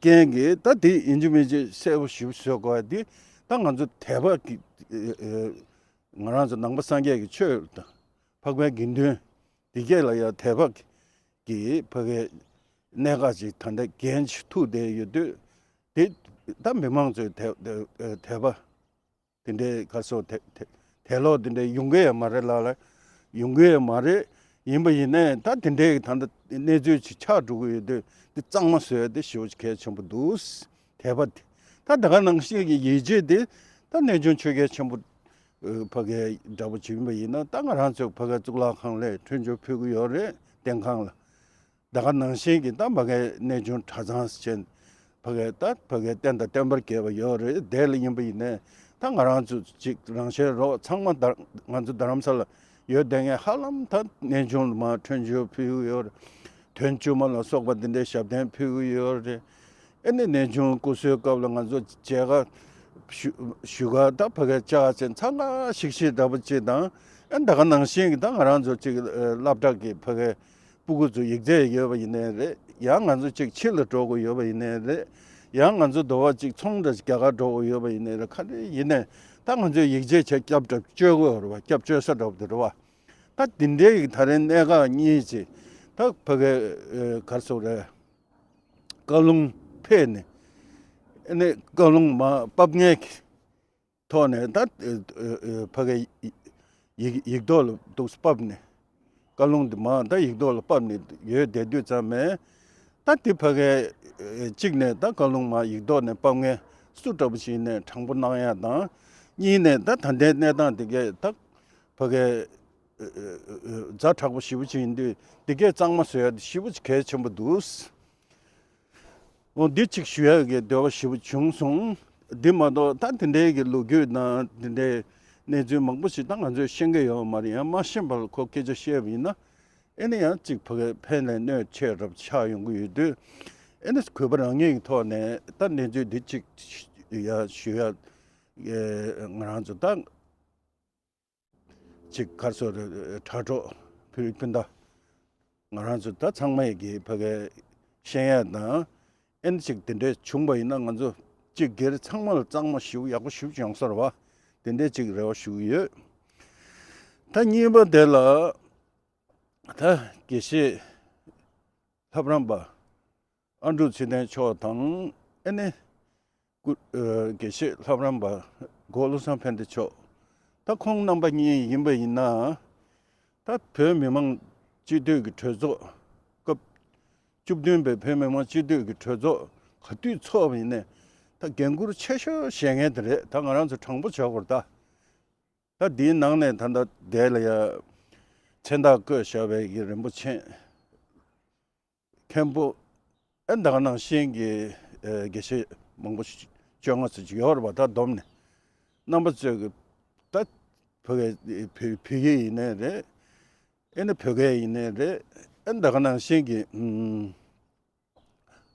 རྐྱེན་གྱིས། ད་དེ་ཡིན་གཅིག་མིན་གཅིག་གསལ་པོ་ཞེ་པོ་བཟོ་དགོས་པ་འདི། ད་ང་ཚོ་དད་པ་གི་ཨེ་ང་རང་ཚོ་ནང་པ་སངས་རྒྱས་ཀྱི་ཆོས་དང་འཕགས་པའི་དགེ་འདུན་འདི་གས་ལ་ཡང་དད་པ་གི་ཕ་གི་གནད་འགག་ཅིག་ད་ལྟ་འགན་ཅིག་ཐུག་བསྡད་ཡོད་དུས། དེ་ད་མི་མང་ཚོའི་དད་དད་དད་པ་དེ་འདྲའི་ག་རེ་ཟེར་དེ་དེ་དད་ལོག་དེ་འདྲའི་ཡོང་གི་ཡོད་མ་རེད་ལ་ལ། ཡོང་གི་ཡོད་མ་རེད། ཡིན་པ་ཡིན་ནའི་ད་དེ་འདྲའི་ད་ལྟ་གནས་ཚུལ་ཅིག་ཆགས་འགྲོ་གི་ཡོད་དུས། དེ་གཙང་མ་བཟོ་ཡ་དེ་ཞེ་པོ་ཅིག་གལ་ཆེན་པོ་འདུག་དད་པ་དེ། ད་ད་ག་ནང་བཞིན་གྱི་ཡིད་ཆེས་དེ་ད་གནས་ཆུང་ཆོས་རྒྱལ་ཆེན་པོ་ཨ་ཕ་གི་འདྲ་པོ་ཅིག་ཡིན་པ་ཡིན་ན། ད་ང་རང་ཚོ་ཕ་གི་གཙུག་ལག་ཁང་ལ་འཕྲིན་བཅོལ་ཕུལ་གི་ཡོད་རེད། བསྟེན་ཁང་ལ། ད་ག་ནང་བཞིན་གྱི་ད་ཕ་གི་གནས་ཆུང་གྲྭ་ཚང་ཟེར་ནས་ཕ་གི་ད་ཕ་གི་རྟེན་དང་བརྟེན་པར་བསྐོས་པ་ཡོད་རེད། དེ་ལ་ཡིན་པ་ཡིན་ནའི་ད་ང་རང་ཚོ་ཅིག་རང་ཤེས་རོགས་ཚང་མ་ད་ང་ཚོ་རྡ་རམ་ས་ལ་ཡོད་བསྡད་མཁན་ཧ་ལམ་ད་གནས་ཆུང་ལ་མར་འཕྲིན་བཅོལ་ཕུལ་གི་ཡོད་རེད། དོན་བཅུ་མ་ལ་སོགས་པ་འདི་འདྲའི་ཞབས་བརྟན་ཕུལ་གི་ཡོད་རེད། ཨེ་ནི་གནས་ཆུང་སྐུ་གསོལ་སྐབས་ལ་ང་ཚོ་མཇལ་ཁ་ཞུ་ཞུ་ག་ད་ཕ་གི་བཅར་ཆེན་ཚང་ག་ཞིག་ཞིག་འདྲ་པོ་ཅིག་དང་། ཨེ་ད་ག་ནང་བཞིན་གྱི་ད་ང་རང་ཚོ་ཅིག་ཨ་སློབ་གྲྭ་གི་ཕ་གི་སྤུ་གུ་ཚོ་ཡིག་ཚད་ཡོད་པ་ཡིན་ནའི་རེད། ཡང་ང་ཚོ་ཅིག་ཕྱི་ལ་འགྲོ་དགོས་ཡོད་པ་ཡིན་ནའི་རེད། ཡང་ང་ཚོ་འདོ་བ་ཅིག་ཚོང་འདྲ་ཅིག་རྒྱག་ག་འགྲོ་དགོས་ཡོད་པ་ཡིན་ནའི་རེད། ག་རེ་ཡིན་ནའི་ད་ང་ཚོས་ཡིག་ཆ་ཆ་སྐྱབས་འདྲ་བཅོལ་དགོས་རེད་བ། སྐྱབས་བཅོལ་ས་འདྲ་པོ་དེ་རེད་བ། ད་འདི་འདྲའི་ད་རེས་གནད་འགག་གཉིས་ཅིག་ད་ཕ་གི་ཨ་ག་རེ་ཟེར་དགོས་རེད། བཀའ་ལུང་ཕེབས་ནས་ཨ་ནི་བཀའ་ལུང་མར་ཕབ་མཁན་གྱི་ཐོག་ནས་ད་ཨ་ཨ་ཨ་ཕ་གི་ཡིག་ཡིག་ཐོག་ལ་འདུག་སེ་ཕབ་ནས། བཀའ་ལུང་འདི་མར་ད་ཡིག་ཐོག་ལ་ཕབ་ནས་ཡོད་བསྡད་དུས་ཙམ་མེད། ད་འདི་ཕ་གི་ཨ་གཅིག་ནས་ད་བཀའ་ལུང་མར་ཡིག་ཐོག་ནས་ཕབ་མཁན་སུ་འདྲ་པོ་ཞིག་ནས་དྲང་པོ་གནང་ཡ་དང་། གཉིས་ནས་ད་ད་ལྟའི་གནས་སྟངས་འདི་གས་ད་ཕ་གི་ཛ་དྲག་པོ་ཞེ་པོ་ཅིག་ཡིན་དུས། འདི་གས་གཙང་མ་བཟོ་ཡ་དེ་ཞེ་པོ་ཅིག་གལ་ཆེན་པོ་འདུག་འོ་འདི་གཅིག་ཞུ་ཡ་གི་འདོད་པ་ཞེ་པོ་བྱུང་སོང་། འདི་མ་གཏོགས་ད་འདི་འདྲའི་གི་ལོ་རྒྱུས་དང་འདི་འདྲའི་གནས་ཚུལ་མང་པོ་ཞིག་ད་ང་ཚོས་ཤེས་ཀྱི་ཡོད་མ་རེད། ཡང་མ་ཤེས་པ་ལ་ཁོ་སྐད་ཆ་བཤད་པ་ཡིན་ན། ཨེ་ནི་ཡང་གཅིག་ཕ་གི་ཕན་ལས་གནོད་ཆེ་རབ་ཆགས་ཡོང་གི་ཡོད་དུས། ཨེ་ནི་གུས་པ་རང་ཉིད་ཀྱི་ཐོག་ནས་ད་གནས་ཚུལ་འདི་གཅིག་ཡ་ཞུ་ཡ། ཨེ་ང་རང་ཚོ་ད་གཅིག་ག་རེ་ཟེར་དགོས་རེད། དྲ་གྲོགས་བོད་རིགས་སྤུན་ཟླ་ང་རང་ཚོ་ད་ཚང་མ་ཡི་གི་ཕ་གི་ཤེས་ཡ་དང་། ཨེ་ནི་གཅིག་དེ་འདྲས་བྱུང་པ་ཡིན་ན་ང་ཚོ་གཅིག་སྒེར་ཚང་མ་ལ་གཙང་མ་ཞེ་པོ་ཡག་པོ་ཞེ་པོ་ཡོང་ས་རེད་བ། དེ་འདྲས་གཅིག་རེ་བ་ཞུ་གི་ཡོད། ད་གཉིས་པ་དེ་ལ། ད་དགེ་བཤེས་ལྷ་རམས་པ་ཨ་འབྲུག་ཚེ་བརྟན་མཆོག་དང་། ཨེ་ནི་སྐུ་ཨ་དགེ་བཤེས་ལྷ་རམས་པ་སྒོ་བློ་བཟང་ཕན་བདེ་མཆོག་ད་ཁོང་རྣམ་པ་གཉིས་ཡིན་པ་ཡིན་ན། ད་བོད་མི་མང་སྤྱི་འཐུས་ཀྱི་གྲོས་ཚོགས་སྐབས་བཅུ་བདུན་པའི་བོད་མི་མང་སྤྱི་འཐུས་ཀྱི་གྲོས་ཚོགས་ག་དུས་ཚོགས་པ་ཡིན་ནའི་ད་འགན་འཁུར་ཆེ་ཤོས་བཞེས་མཁན་དེ་རེད། ད་ང་རང་ཚོ་དྲང་པོ་བྱ་དགོས་རེད་ད། ད་འདིའི་ནང་ནས་ད་ལྟ་དེ་ལ་ཡ་མཚན་རྟགས་བཀོད་བཞག་པའི་གི་རིན་པོ་ཆེ་མཁན་པོ་ཨེ་ད་ག་ནང་བཞིན་གྱི་ཨེ་དགེ་བཤེས་མང་པོ་ཞིག་བཅོ་ལྔ་ཙམ་ཅིག་ཡོད་རེད་པ། ད་བསྡོམས་ནས་རྣམ་པ་ཚོས་ཀྱི་ད་ཕ་གི་བོད་བོད་ཡིག་ཡིན་ནའི་རེད། ཨེ་ནི་བོད་སྐད་ཡིན་ནའི་རེད། ཨེ་ད་ག་ནང་བཞིན་གྱི་ཨུམ།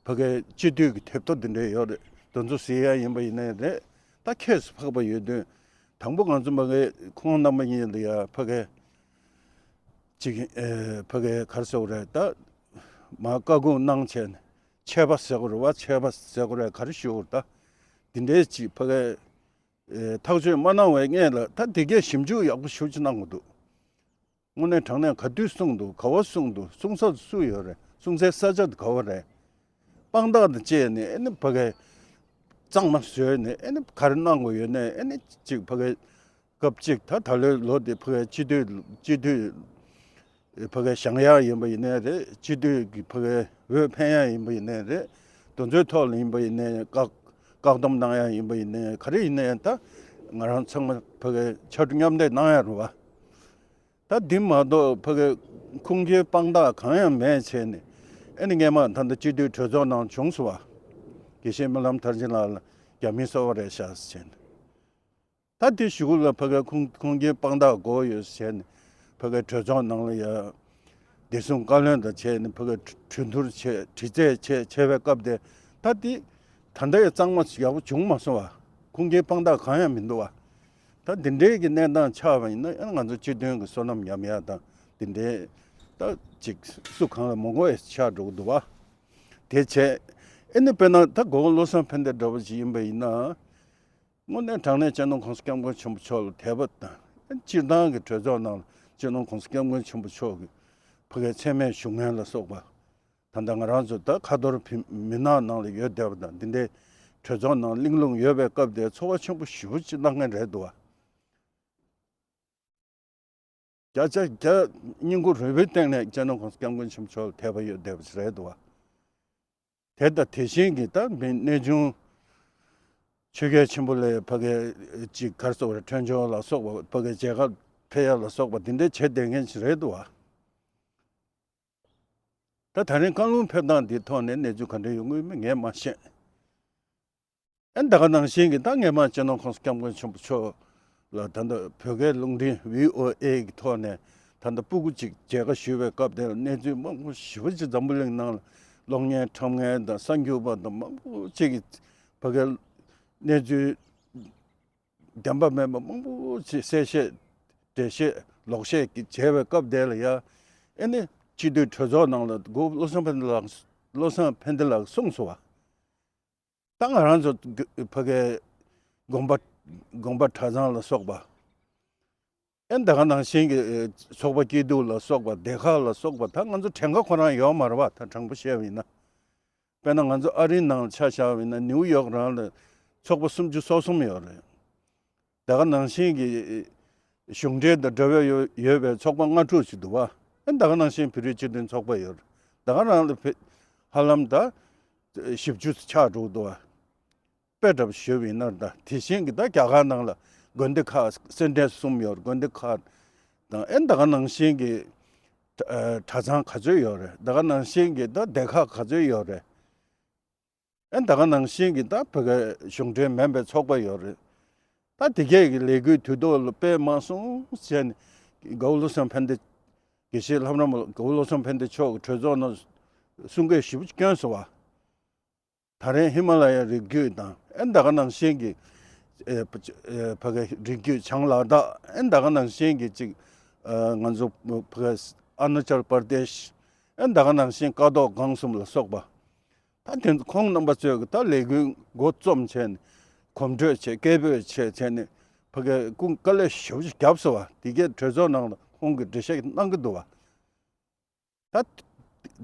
ཕ་གིའི་སྤྱི་འཐུས་ཀྱི་དེབ་ཐེར་འདི་འདྲ་ཡོད་རེད། དེ་ཚོ་གཟིགས་ཡ་ཡིན་པ་ཡིན་ནའི་རེད། ད་ཁྱེད་ཚོ་ཕག་པ་ཡོད་དུས། དང་པོ་ང་ཚོ་མ་གི་ཁོང་རྣམ་པ་གཉིས་ལ་ཡ་ཕ་གི་ཅིག་ཨེ་ཕ་གི་ག་རེ་ཟེར་དགོས་རེད། ད་མ་བཀའ་དགོངས་གནང་བྱས་ནས་ཆད་པ་ཟེར་དགོས་རེད་བ། ཆད་པ་ཟེར་དགོས་རེད། ག་རེ་ཞུ་དགོས་རེད། ད་འདི་འདྲའི་ཅིག་ཕ་གི་ཨེ་ཐག་གཅོད་མ་གནང་བའི་སྔོན་ལ་ད་འདི་གས་ཞིབ་འཇུག་ཡག་པོ་ཞེ་པོ་ཅིག་གནང་དགོས་འདུག་དངོས་གནས་དྲང་གནས་ག་དུས་གསུངས་འདུག་ག་བ་གསུངས་འདུག་གསུང་ས་སུ་ཡོད་རེད། གསུང་སའི་ས་ཆ་དེ་ག་བ་རེད། དཔང་རྟགས་དང་བཅས་ནས་ཨེ་ནི་ཕ་གིའི་གཙང་མ་བཟོས་ནས་ཨེ་ནི་ག་རེ་གནང་དགོས་ཡོད་ནས། ཨེ་ནི་གཅིག་ཕ་གིའི་སྐབས་གཅིག་ད་ད་ལོའི་ལོ་དེ་ཕ་གིའི་སྤྱི་འཐུས་སྤྱི་འཐུས་ཕ་གིའི་བཞེངས་ཡག་ཡིན་པ་ཡིན་ནའི་རེད། སྤྱི་འཐུས་ཀྱི་ཕ་གིའི་འོས་འཕེན་ཡག་ཡིན་པ་ཡིན་ནའི་རེད། དེ་ཚོའི་ཐོག་ལ་ཡིན་པ་ཡིན་ནའི་བཀའ་ བཀག་སྡོམ་གནང་ཡ་ཡིན་པ་ཡིན་ནའི་ག་རེ་ཡིན་ནའི་ད་ང་རང་ཚང་མ་ཕ་གི་ཕྱར་གྲུ་མཉམ་འདེགས་གནང་ཡ་རེད་བ། ད་འདི་མ་གཏོགས་ཕ་གི་ཁུངས་སྐྱེལ་དཔང་རྟགས་གང་ཡང་མེད་བྱས་ནས་ཨེ་ནི་སྔས་མ་ད་ལྟ་སྤྱི་འཐུས་གྲོས་ཚོགས་ནང་བྱུང་སོང་བ། དགེ་བཤེས་རྨི་ལམ་མཐར་ཕྱིན་ལགས་ལ་རྒྱ་མིས་གསོལ་བ་རེད་བཞག་ཟེར་བྱས་ནས། ད་དེ་གཞུག་ལ་ཕ་གི་ཁུངས་ཁུངས་སྐྱེལ་དཔང་རྟགས་དགོས་ཡོད་ཟེར་ནས་ཕ་གི་གྲོས་ཚོགས་ནང་ལ་ཡ་བདེ་སྲུང་བཀའ་བློན་དང་བྱས་ནས་ཕ་གི་གྲོས་བསྡུར་བྱས་དྲི་རྩད་བྱས་བྱས་པའི་སྐབས་དེ་ད་དེ་ད་ལྟ་ཡང་གཙང་མ་ཡག་པོ་བྱུང་མ་སོང་བ། ཁུངས་སྐྱེལ་དཔང་རྟགས་གང་ཡང་མི་འདུག་བ། ད་འདི་འདྲའི་གི་གནས་སྟངས་ཆགས་པ་ཡིན་ན་ཡང་ང་ཚོ་སྤྱི་མཐུན་གི་བསོད་ནམས་ཉམས་ཡག་དང་འདི་འདྲའི་ད་ཅིག་སུ་གང་ལ་མི་དགོས་ཆགས་འགྲོ་གི་འདུག་བ། དེ་བྱས་ཨེ་ནི་དཔེར་ན་ད་གོང་བློ་བཟང་ཕན་བདེ་འདྲ་བོ་ཞིག་ཡིན་པ་ཡིན་ན། དངོས་གནས་དྲང་གནས་སྤྱི་ནོར་༸གོང་ས་༸སྐྱབས་མགོན་ཆེན་པོ་མཆོག་ལ་དད་པ་དང་། སྤྱིར་བཏང་གི་གྲོས་ཚོགས་ནང་ལ་སྤྱི་ནོར་༸གོང་ས་༸སྐྱབས་མགོན་ཆེན་པོ་མཆོག་གི་ཕ་གིའི་མཚན་སྨད་ཞུ་མཁན་ལ་སོགས་པ། ད་ལྟ་ང་རང་ཚོ་ད་ཁ་ཐོར་བོད་མི་ནག་ནང་ལ་ཡོད་བསྡད་པ་དང་འདི་འདྲའི་གྲོས་ཚོགས་ནང་གླེང་སློང་ཡོད་པའི་སྐབས་དེར་ཚོར་བ་ཆེན་པོ་ཞེ་པོ་ཅིག་གནང་མཁན་རེད་འདུག་བ། བརྒྱ་ཆ་བརྒྱ་སྙིང་ཁུང་རུས་པའི་གཏིང་ནས་སྤྱི་ནོར་༸གོང་ས་༸སྐྱབས་མགོན་ཆེན་པོ་མཆོག་ལ་དད་པ་ཡོད་བསྡད་པ་ཞིག་རེད་འདུག་བ། དེ་དང་དེ་བཞིན་གྱི་ད་མི་གནས་ཆུང་ཆོས་རྒྱལ་ཆེན་པོ་ལ་ཕ་གི་ཅིག་ག་རེ་ཟེར་དགོས་རེད། འཕྲིན་བཅོལ་ལ་སོགས་པ་ཕ་གི་མཇལ་ཁ་ཕེབས་ཡ་ལ་སོགས་པ་འདི་འདྲ་བྱེད་བསྡད་མཁན་ཞིག་རེད་འདུག་བ། ད་ད་རིང་བཀའ་ལུང་ཕེབས་སྟངས་འདིའི་ཐོག་ནས་གནས་ཚུལ་ག་འདྲ་ཡོང་གི་ཡོད་མེད་ངས་མ་ཤེས། ཨ་ད་ག་ནང་བཞིན་གྱི་ད་སྔས་མ་སྤྱི་ནོར་༸གོང་ས་༸སྐྱབས་མགོན་ཆེན་པོ་མཆོག་ལ་ད་ལྟ་བོད་སྐད་རླུང་འཕྲིན་ཝི་ཨོ་ཨེ་གི་ཐོག་ནས་ད་ལྟ་སྤུ་གུ་གཅིག་མཇལ་ཁ་ཞུས་པའི་སྐབས་དེར་གནས་ཚུལ་མང་པོ་ཞེ་པོ་ཅིག་འཛམ་བུ་གླིང་ནང་ལ་གློག་བརྙན་འཁྲབ་མཁན་དང་གསར་འགྱུར་པ་དང་མང་པོ་ཅིག་གིས་ཕ་གིའི་གནས་ཚུལ་བདེན་པ་མིན་པ་མང་པོ་ཅིག་གསལ་བཤད་འགྲེལ་བཤད་ལོག་བཤད་ཀྱི་བྱས་པའི་སྐབས་དེ་ལ་ཡ་ཨེ་ནི་སྤྱི་འཐུས་གྲོས་ཚོགས་ནང་ལ་མགོ་བློ་བཟང་ཕན་བདེ་ལགས་བློ་བཟང་ཕན་བདེ་ལགས་གསུངས་སོང་བ། ད་ང་རང་ཚོ་ཕ་གིའི་དགོན་པ་དགོན་པ་གྲྭ་ཚང་ལ་སོགས་པ། ཨེ་ད་ག་ནང་བཞིན་གྱི་ཚོགས་པ་སྐྱིད་སྡུག་ལ་སོགས་པ་སྡེ་ཁག་ལ་སོགས་པ་ད་ང་ཚོ་གྲངས་ཀ་ཁོ་རང་ཡོད་མ་རེད་བ། ད་དྲང་པོ་བཤད་པ་ཡིན་ན། དཔེར་ན་ང་ཚོ་ཨ་རིའི་ནང་ཆ་བཞག་པ་ཡིན་ན་ནིའུ་ཡོག་རང་ལ་ཚོགས་པ་སུམ་ཅུ་སོ་གསུམ་ཡོད་རེད། ད་ག་ནང་བཞིན་གྱི་གཞུང་འབྲེལ་དང་འབྲེལ་བ་ཡོད་ཡོད་པའི་ཚོགས་པ་ལྔ་དྲུག་ཅིག་འདུག་བ། ཨེ་ད་ག་ནང་བཞིན་བོད་རིགས་སྤྱི་མཐུན་ཚོགས་པ་ཡོད་རེད། ད་ག་རང་ལ་ཧ་ལམ་ད་བཞི་བཅུ་ཆགས་འགྲོ་གི་འདུག་བ། དཔེ་འདྲ་པོ་ཞུས་པ་ཡིན་ན་ད་དེ་བཞིན་གྱི་ད་རྒྱ་གར་ནང་ལ་དགོན་སྡེ་ཁག་སེ་འབྲས་གསུམ་ཡོད་རེད། དགོན་སྡེ་ཁག་དང་ཨེ་ད་ག་ནང་བཞིན་གྱི་གྲྭ་ཚང་ག་ཚོད་ཡོད་རེད། ད་ག་ནང་བཞིན་གྱི་ད་སྡེ་ཁག་ག་ཚོད་ཡོད་རེད། ཨེ་ད་ག་ནང་བཞིན་གྱི་ད་བོད་སྐད་གཞུང་འབྲེལ་མིན་པའི་ཚོགས་པ་ཡོད་རེད། ད་དེ་གས་ཀྱི་ལས་འགུལ་དུས་ཐོག་ལ་སྤེལ་མ་སོང་ཟེར་ནས་དགའ་བོ་བློ་བཟང་ཕན་བདེ་དགེ་བཤེས་ལྷ་རམས་པ་དགའ་བོ་བློ་བཟང་ཕན་བདེ་མཆོག་གི་གྲོས་ཚོགས་ནང་གསུང་སྐད་ཞེ་པོ་བསྐྱོན་སོང་བ། ད་རེས་ཧི་མ་ལ་ཡའི་རི་རྒྱུད་དང་ཨེ་ད་ག་ནང་བཞིན་གྱི་ཨེ་ཕ་ཨེ་ཕ་གི་རི་རྒྱུད་བྱང་ལ་དྭགས་ཨེ་ད་ག་ནང་བཞིན་གྱི་ཅིག་ཨ་ང་ཚོ་ཕ་གི་ཨ་རུ་ན་ཅལ་པར་དེཤ་ཨེ་ད་ག་ནང་བཞིན་ཀ་ཐོག་སྒང་གསུམ་ལ་སོགས་པ། ད་དེ་ཚོ་ཁོང་རྣམ་པ་ཚོས་ཀྱི་ད་ལས་འགུལ་འགོ་རྩོམ་བྱས་ནས་གོམ་བགྲོད་བྱས་སྐད་འབོད་བྱས་བྱས་ནས་ཕ་གི་ཀུན་དཀའ་ལས་ཞེ་པོ་ཅིག་བརྒྱབ་སོང་བ། དེ་གས་གྲོས་ཚོགས་ནང་ལ་ཁོང་གིས་འགྲེལ་བཤད་གནང་གི་འདུག་བ། ད་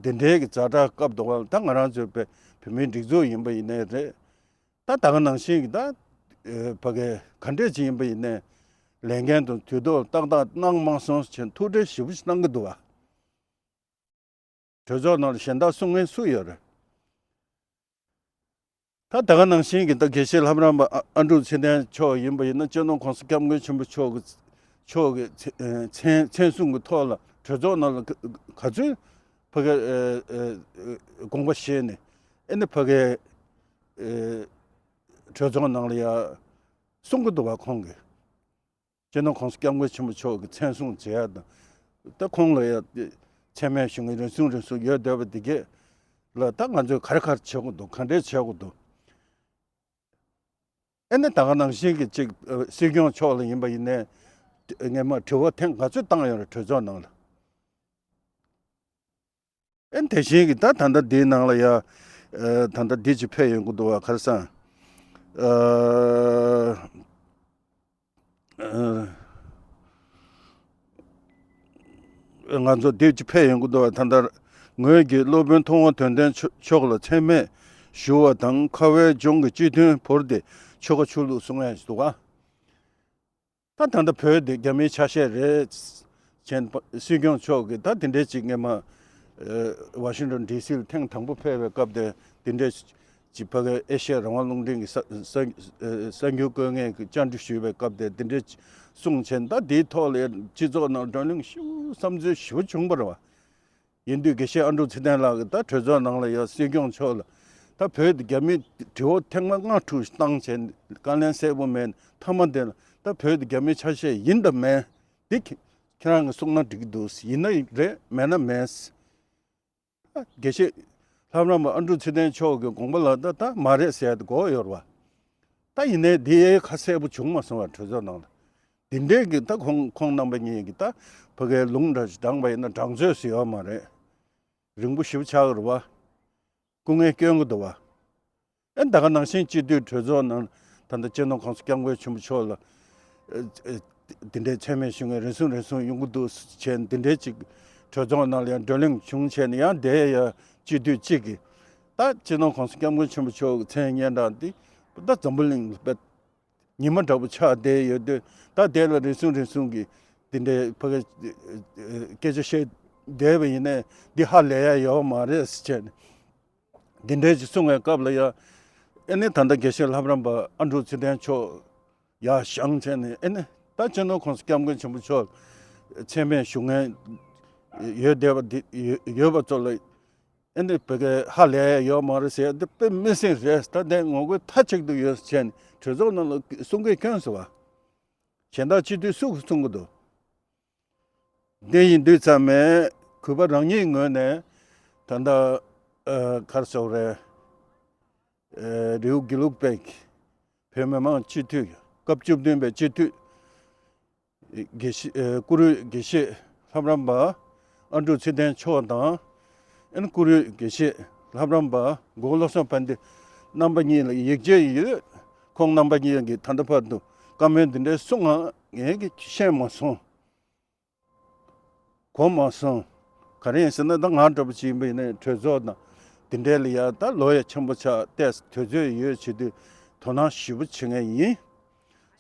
དེ་འདྲའི་གི་ཛ་དྲག་སྐབས་འདུག་བ། ད་ང་རང་ཚོའི་བོད་བོད་མིའི་སྒྲིག་འཛུགས་ཡིན་པ་ཡིན་ནའི་རེད། ད་ད་ག་ནང་བཞིན་གྱི་ད་ཨེ་ཕ་གི་ག་འདྲས་ཅིག་ཡིན་པ་ཡིན་ནའི་ལས་འགན་དང་དུས་ཐོག་ཏག་ཏག་གནང་མ་སོང་ཞེས་ཐུགས་ཁྲལ་ཞེ་པོ་ཞིག་གནང་གི་འདུག་བ། གྲོས་ཚོགས་ནང་ལ་གཞན་དག་གསུང་མཁན་སུ་ཡོད་རེད། ད་ད་ག་ནང་བཞིན་གྱི་ད་དགེ་བཤེས་ལྷ་རམས་པ་ཨ་ཨ་འབྲུག་ཚེ་བརྟན་མཆོག་ཡིན་པ་ཡིན་ན་སྤྱི་ནོར་༸གོང་ས་༸སྐྱབས་མགོན་ཆེན་པོ་མཆོག་གི་མཆོག་གི་མཚན་མཚན་མཚན་གསུང་གི་ཐོག་ལ་གྲོས་ཚོགས་ནང་ལ་ག་ག་ཚོད་ཕ་གི་ཨེ་ཨེ་དགོངས་པ་བཞེས་ནས་ཨེ་ནི་ཕ་གི་ཨེ་གྲོས་ཚོགས་ནང་ལ་ཡ་གསུང་གི་འདུག་བ་ཁོང་གིས། སྤྱི་ནོར་༸གོང་ས་༸སྐྱབས་མགོན་ཆེན་པོ་མཆོག་གི་མཚན་སྲུང་མཛད་ཡ་དང་། ད་ཁོང་ལ་ཡ་མཚན་སྨད་ཞུ་མཁན་རེ་ཟུང་རེ་ཟུང་ཡོད་བསྡད་པ་འདི་གས་ལ་ད་ང་ཚོས་ག་རེ་ག་རེ་བྱེད་དགོས་འདུག་ག་འདྲས་བྱེད་དགོས་འདུག་ཨེ་ནི་ད་ག་ནང་བཞིན་གྱི་ཅིག་ཨ་སྲིད་སྐྱོང་མཆོག་ལ་ཡིན་པ་ཡིན་ནའི་སྔས་མ་དྲི་བ་ཐེངས་ག་ཚོད་བཏང་ཡོད་རེད་གྲོས་ཚོགས་ནང་ལ། ཨེ་དེ་བཞིན་གྱི་ད་ད་ལྟ་འདིའི་ནང་ལ་ཡ། ཨེ་ད་ལྟ་འདི་ཅིག་ཕེབས་ཡོང་གི་འདུག་བ་ཁར་སང་། ཨེ་ཨེ་ང་ཚོ་འདི་ཅིག་ཕེབས་ཡོང་གི་འདུག་བ། ད་ལྟ་ངོས་ཀྱིས་སློབ་དཔོན་མཐོང་བ་དོན་ལྡན་མཆོག་མཆོག་ལ་མཚན་སྨད་ཞུ་བ་དང་། ཁ་བའི་ལྗོངས་ཀྱི་སྤྱི་དོན་བོར་ཏེ་ཆོལ་ཁ་ཆོས་ལུགས་གསུང་ཡ་ཞིག་འདུག་བ། ད་ད་ལྟ་བོད་དེ་རྒྱ་མིའི་ཆ་ཤས་རེད་ཅེས་སྲིད་སྐྱོང་མཆོག་གིས་ད་དེ་འདྲའི་ཅིག་སྔས་མ་ཨེ་ཝ་ཤིང་ཊོན་ཌི་སི་ལ་ཐེངས་དང་པོ་ཕེབས་པའི་སྐབས་དེ་དེ་འདྲའི་ ཅིག་ཕ་གི་ཨེ་ཤ་ཡ་རང་དབང་རླུང་འཕྲིན་གྱི་གསར་གསར་གསར་འགྱུར་བཀོད་མཁན་གྱིས་བཅར་འདྲི་ཞུས་པའི་སྐབས་དེ་འདི་འདྲའི་གསུངས་བྱས། ད་འདིའི་ཐོག་ལ་སྤྱི་ཚོགས་ནང་བགྲོ་གླེང་ཞེ་པོ་བསམ་ཚུལ་ཞེ་པོ་བྱུང་བ་རེད་བ། ཡིན་དུས་དགེ་བཤེས་ཨ་འབྲུག་ཚེ་བརྟན་ལགས་ཀྱིས་ད་གྲོས་ཚོགས་ནང་ལ་ཡང་སྲིད་སྐྱོང་མཆོག་ལ་ད་བོད་དེ་རྒྱ་མིས་དྲི་བ་ཐེངས་མ་ལྔ་དྲུག་བཏང་བྱས་དཀའ་ལན་གསལ་པོ་མེད། མཐའ་མ་དེ་ལ་ད་བོད་དེ་རྒྱ་མིའི་ཆ་ཤས་ཡིན་དང་མེད་དེ་ཁྱེད་ཁྱེད་རང་གིས་གསུངས་ན་འགྲིག་གི་འདུག་ཡིན་ན་རེད། མེད་ན་མེད། དགེ་བཤེས་ལྷ་རམས་པ་ཨ་འབྲུག་ཚེ་བརྟན་མཆོག་གི་དགོངས་པ་ལ་ད་ད་མ་རེད་ཟེར་ཡ་དེ་གོ་ཡོད་རེད་བ། ད་ཡིན་ནའི་དེ་ཡའི་ཁ་གསལ་པོ་བྱུང་མ་སོང་བ། གྲོས་ཚོགས་ནང་ལ་འདི་འདྲའི་གི་ད་ཁོང་ཁོང་རྣམ་པ་གཉིས་ཀྱི་ད་ཕ་གའི་ལུང་འདྲ་ཞིག་དྲངས་པ་ཡིན་ན་དྲང་ཚོད་ཟེར་ཡོད་མ་རེད། རིང་པོ་ཞེ་པོ་ཆགས་ཀྱི་རེད་བ། སྐུ་ངལ་སྐྱོན་གྱི་འདུག་བ། ཨེ་ད་ག་ནང་བཞིན་སྤྱི་འཐུས་གྲོས་ཚོགས་ནང་ད་ལྟ་སྤྱི་ནོར་༸གོང་ས་༸སྐྱབས་མགོན་ཆེན་པོ་མཆོག་ལ་ཨེ་ཨེ་འདི་འདྲའི་མཚན་སྨད་ཞུ་མཁན་རེ་ཟུང་རེ་ཟུང་ཡོང་གི་འདུག་བྱས། འདི་འདྲའི་ཅིག་གྲོས་ཚོགས་ནང་ལ་ཡང་བགྲོ་གླེང་བྱུང་བྱས་ནས་ཡང་དེ་ཡང་སྤྱི་འཐུས་གཅིག་གིས་ད་སྤྱི་ནོར་༸གོང་ས་༸སྐྱབས་མགོན་ཆེན་པོ་མཆོག་གི་མཚན་སྙན་གྲགས་འདི་ད་འཛམ་བུ་གླིང་ལ་དཔེ་ཉི་མ་འདྲ་པོ་ཆགས་བསྡད་ཡོད་དུས། ད་དེ་ལ་རེ་ཟུང་རེ་ཟུང་གིས་འདི་འདྲའི་ཕ་གི་སྐད་ཆ་བཤད་བསྡད་པ་ཡིན་ནའི་འདི་ཧ་ལས་ཡ་ཡོད་མ་རེད་ཟེར་བྱས་ནས། འདི་འདྲའི་ཅིག་གསུང་བའི་སྐབས་ལ་ཡ། ཨེ་ནི་ད་ལྟ་དགེ་བཤེས་ལྷ་རམས་པ་ཨ་འབྲུག་ཚེ་བརྟན་མཆོག་ཡར་བཞེངས་བྱས་ནས། ཨེ་ནི་ད་སྤྱི་ནོར་༸གོང་ས་༸སྐྱབས་མགོན་ཆེན་པོ་མཆོག་མཚན་སྨད་ཞུ་མཁན་ཡོད་བསྡད་པ་འདི་ཡོད་ཡོད་པ་ཚོ་ལ། ཨེ་ནི་ཕ་གི་ཧ་ལས་ཡ་ཡོད་མ་རེད་ཟེར་ཡ་འདི་དཔེ་མི་སྲིད་རེད། ད་དེ་ངོ་རྒོལ་མཐའ་གཅིག་ཏུ་ཡོད་ཟེར་བྱས་ནས་གྲོས་ཚོགས་ནང་ལ་གསུང་སྐད་བསྐྱོན་སོང་བ། གཞན་དག་སྤྱི་འཐུས་སུ་གསུང་གི་འདུག་དེ་ཡིན་དུས་ཙམ་མས་གུས་པ་རང་ཉིད་ངོས་ནས་ད་ལྟ་ཨ་ག་རེ་ཟེར་དགོས་རེད། ཨ་རི་བོ་དགེ་ལུགས་པའི་བོད་མི་མང་སྤྱི་འཐུས་སྐབས་བཅུ་བདུན་པའི་སྤྱི་འཐུས་དགེ་བཤེས་ཨ་བཀུར་འོས་དགེ་བཤེས་ལྷ་རམས་པ་ཨ་འབྲུག་ཚེ་བརྟན་མཆོག་དང་། ཨ་ནི་བཀུར་འོས་དགེ་བཤེས་ལྷ་རམས་པ་གོང་བློ་བཟང་དཔལ་ལྡན་རྣམ་པ་གཉིས་ལ་ཡིག་ཆ་ཡོད། ཁོང་རྣམ་པ་གཉིས་ཀྱིས་ད་ལྟ་བར་དུ་བཀའ་མོལ་འདི་འདྲའི་གསུང་ང་ངས་ཀྱིས་ཤེས་མ་སོང་། གོ་མ་སོང་། ག་རེ་ཡིན་ཟེར་ན་ད་ང་འདྲ་པོ་ཅིག་ཡིན་པ་ཡིན་ན་གྲོས་ཚོགས་དང་འདི་འདྲའི་ལ་ཡ་ད་ལོ་ཡ་ཆེན་པོ་ཆགས་ཏེ་དུས་ཚོད་ཡོད་བྱེད་དུས་དོ་སྣང་ཞེ་པོ་བྱེད་མཁན་ཡིན།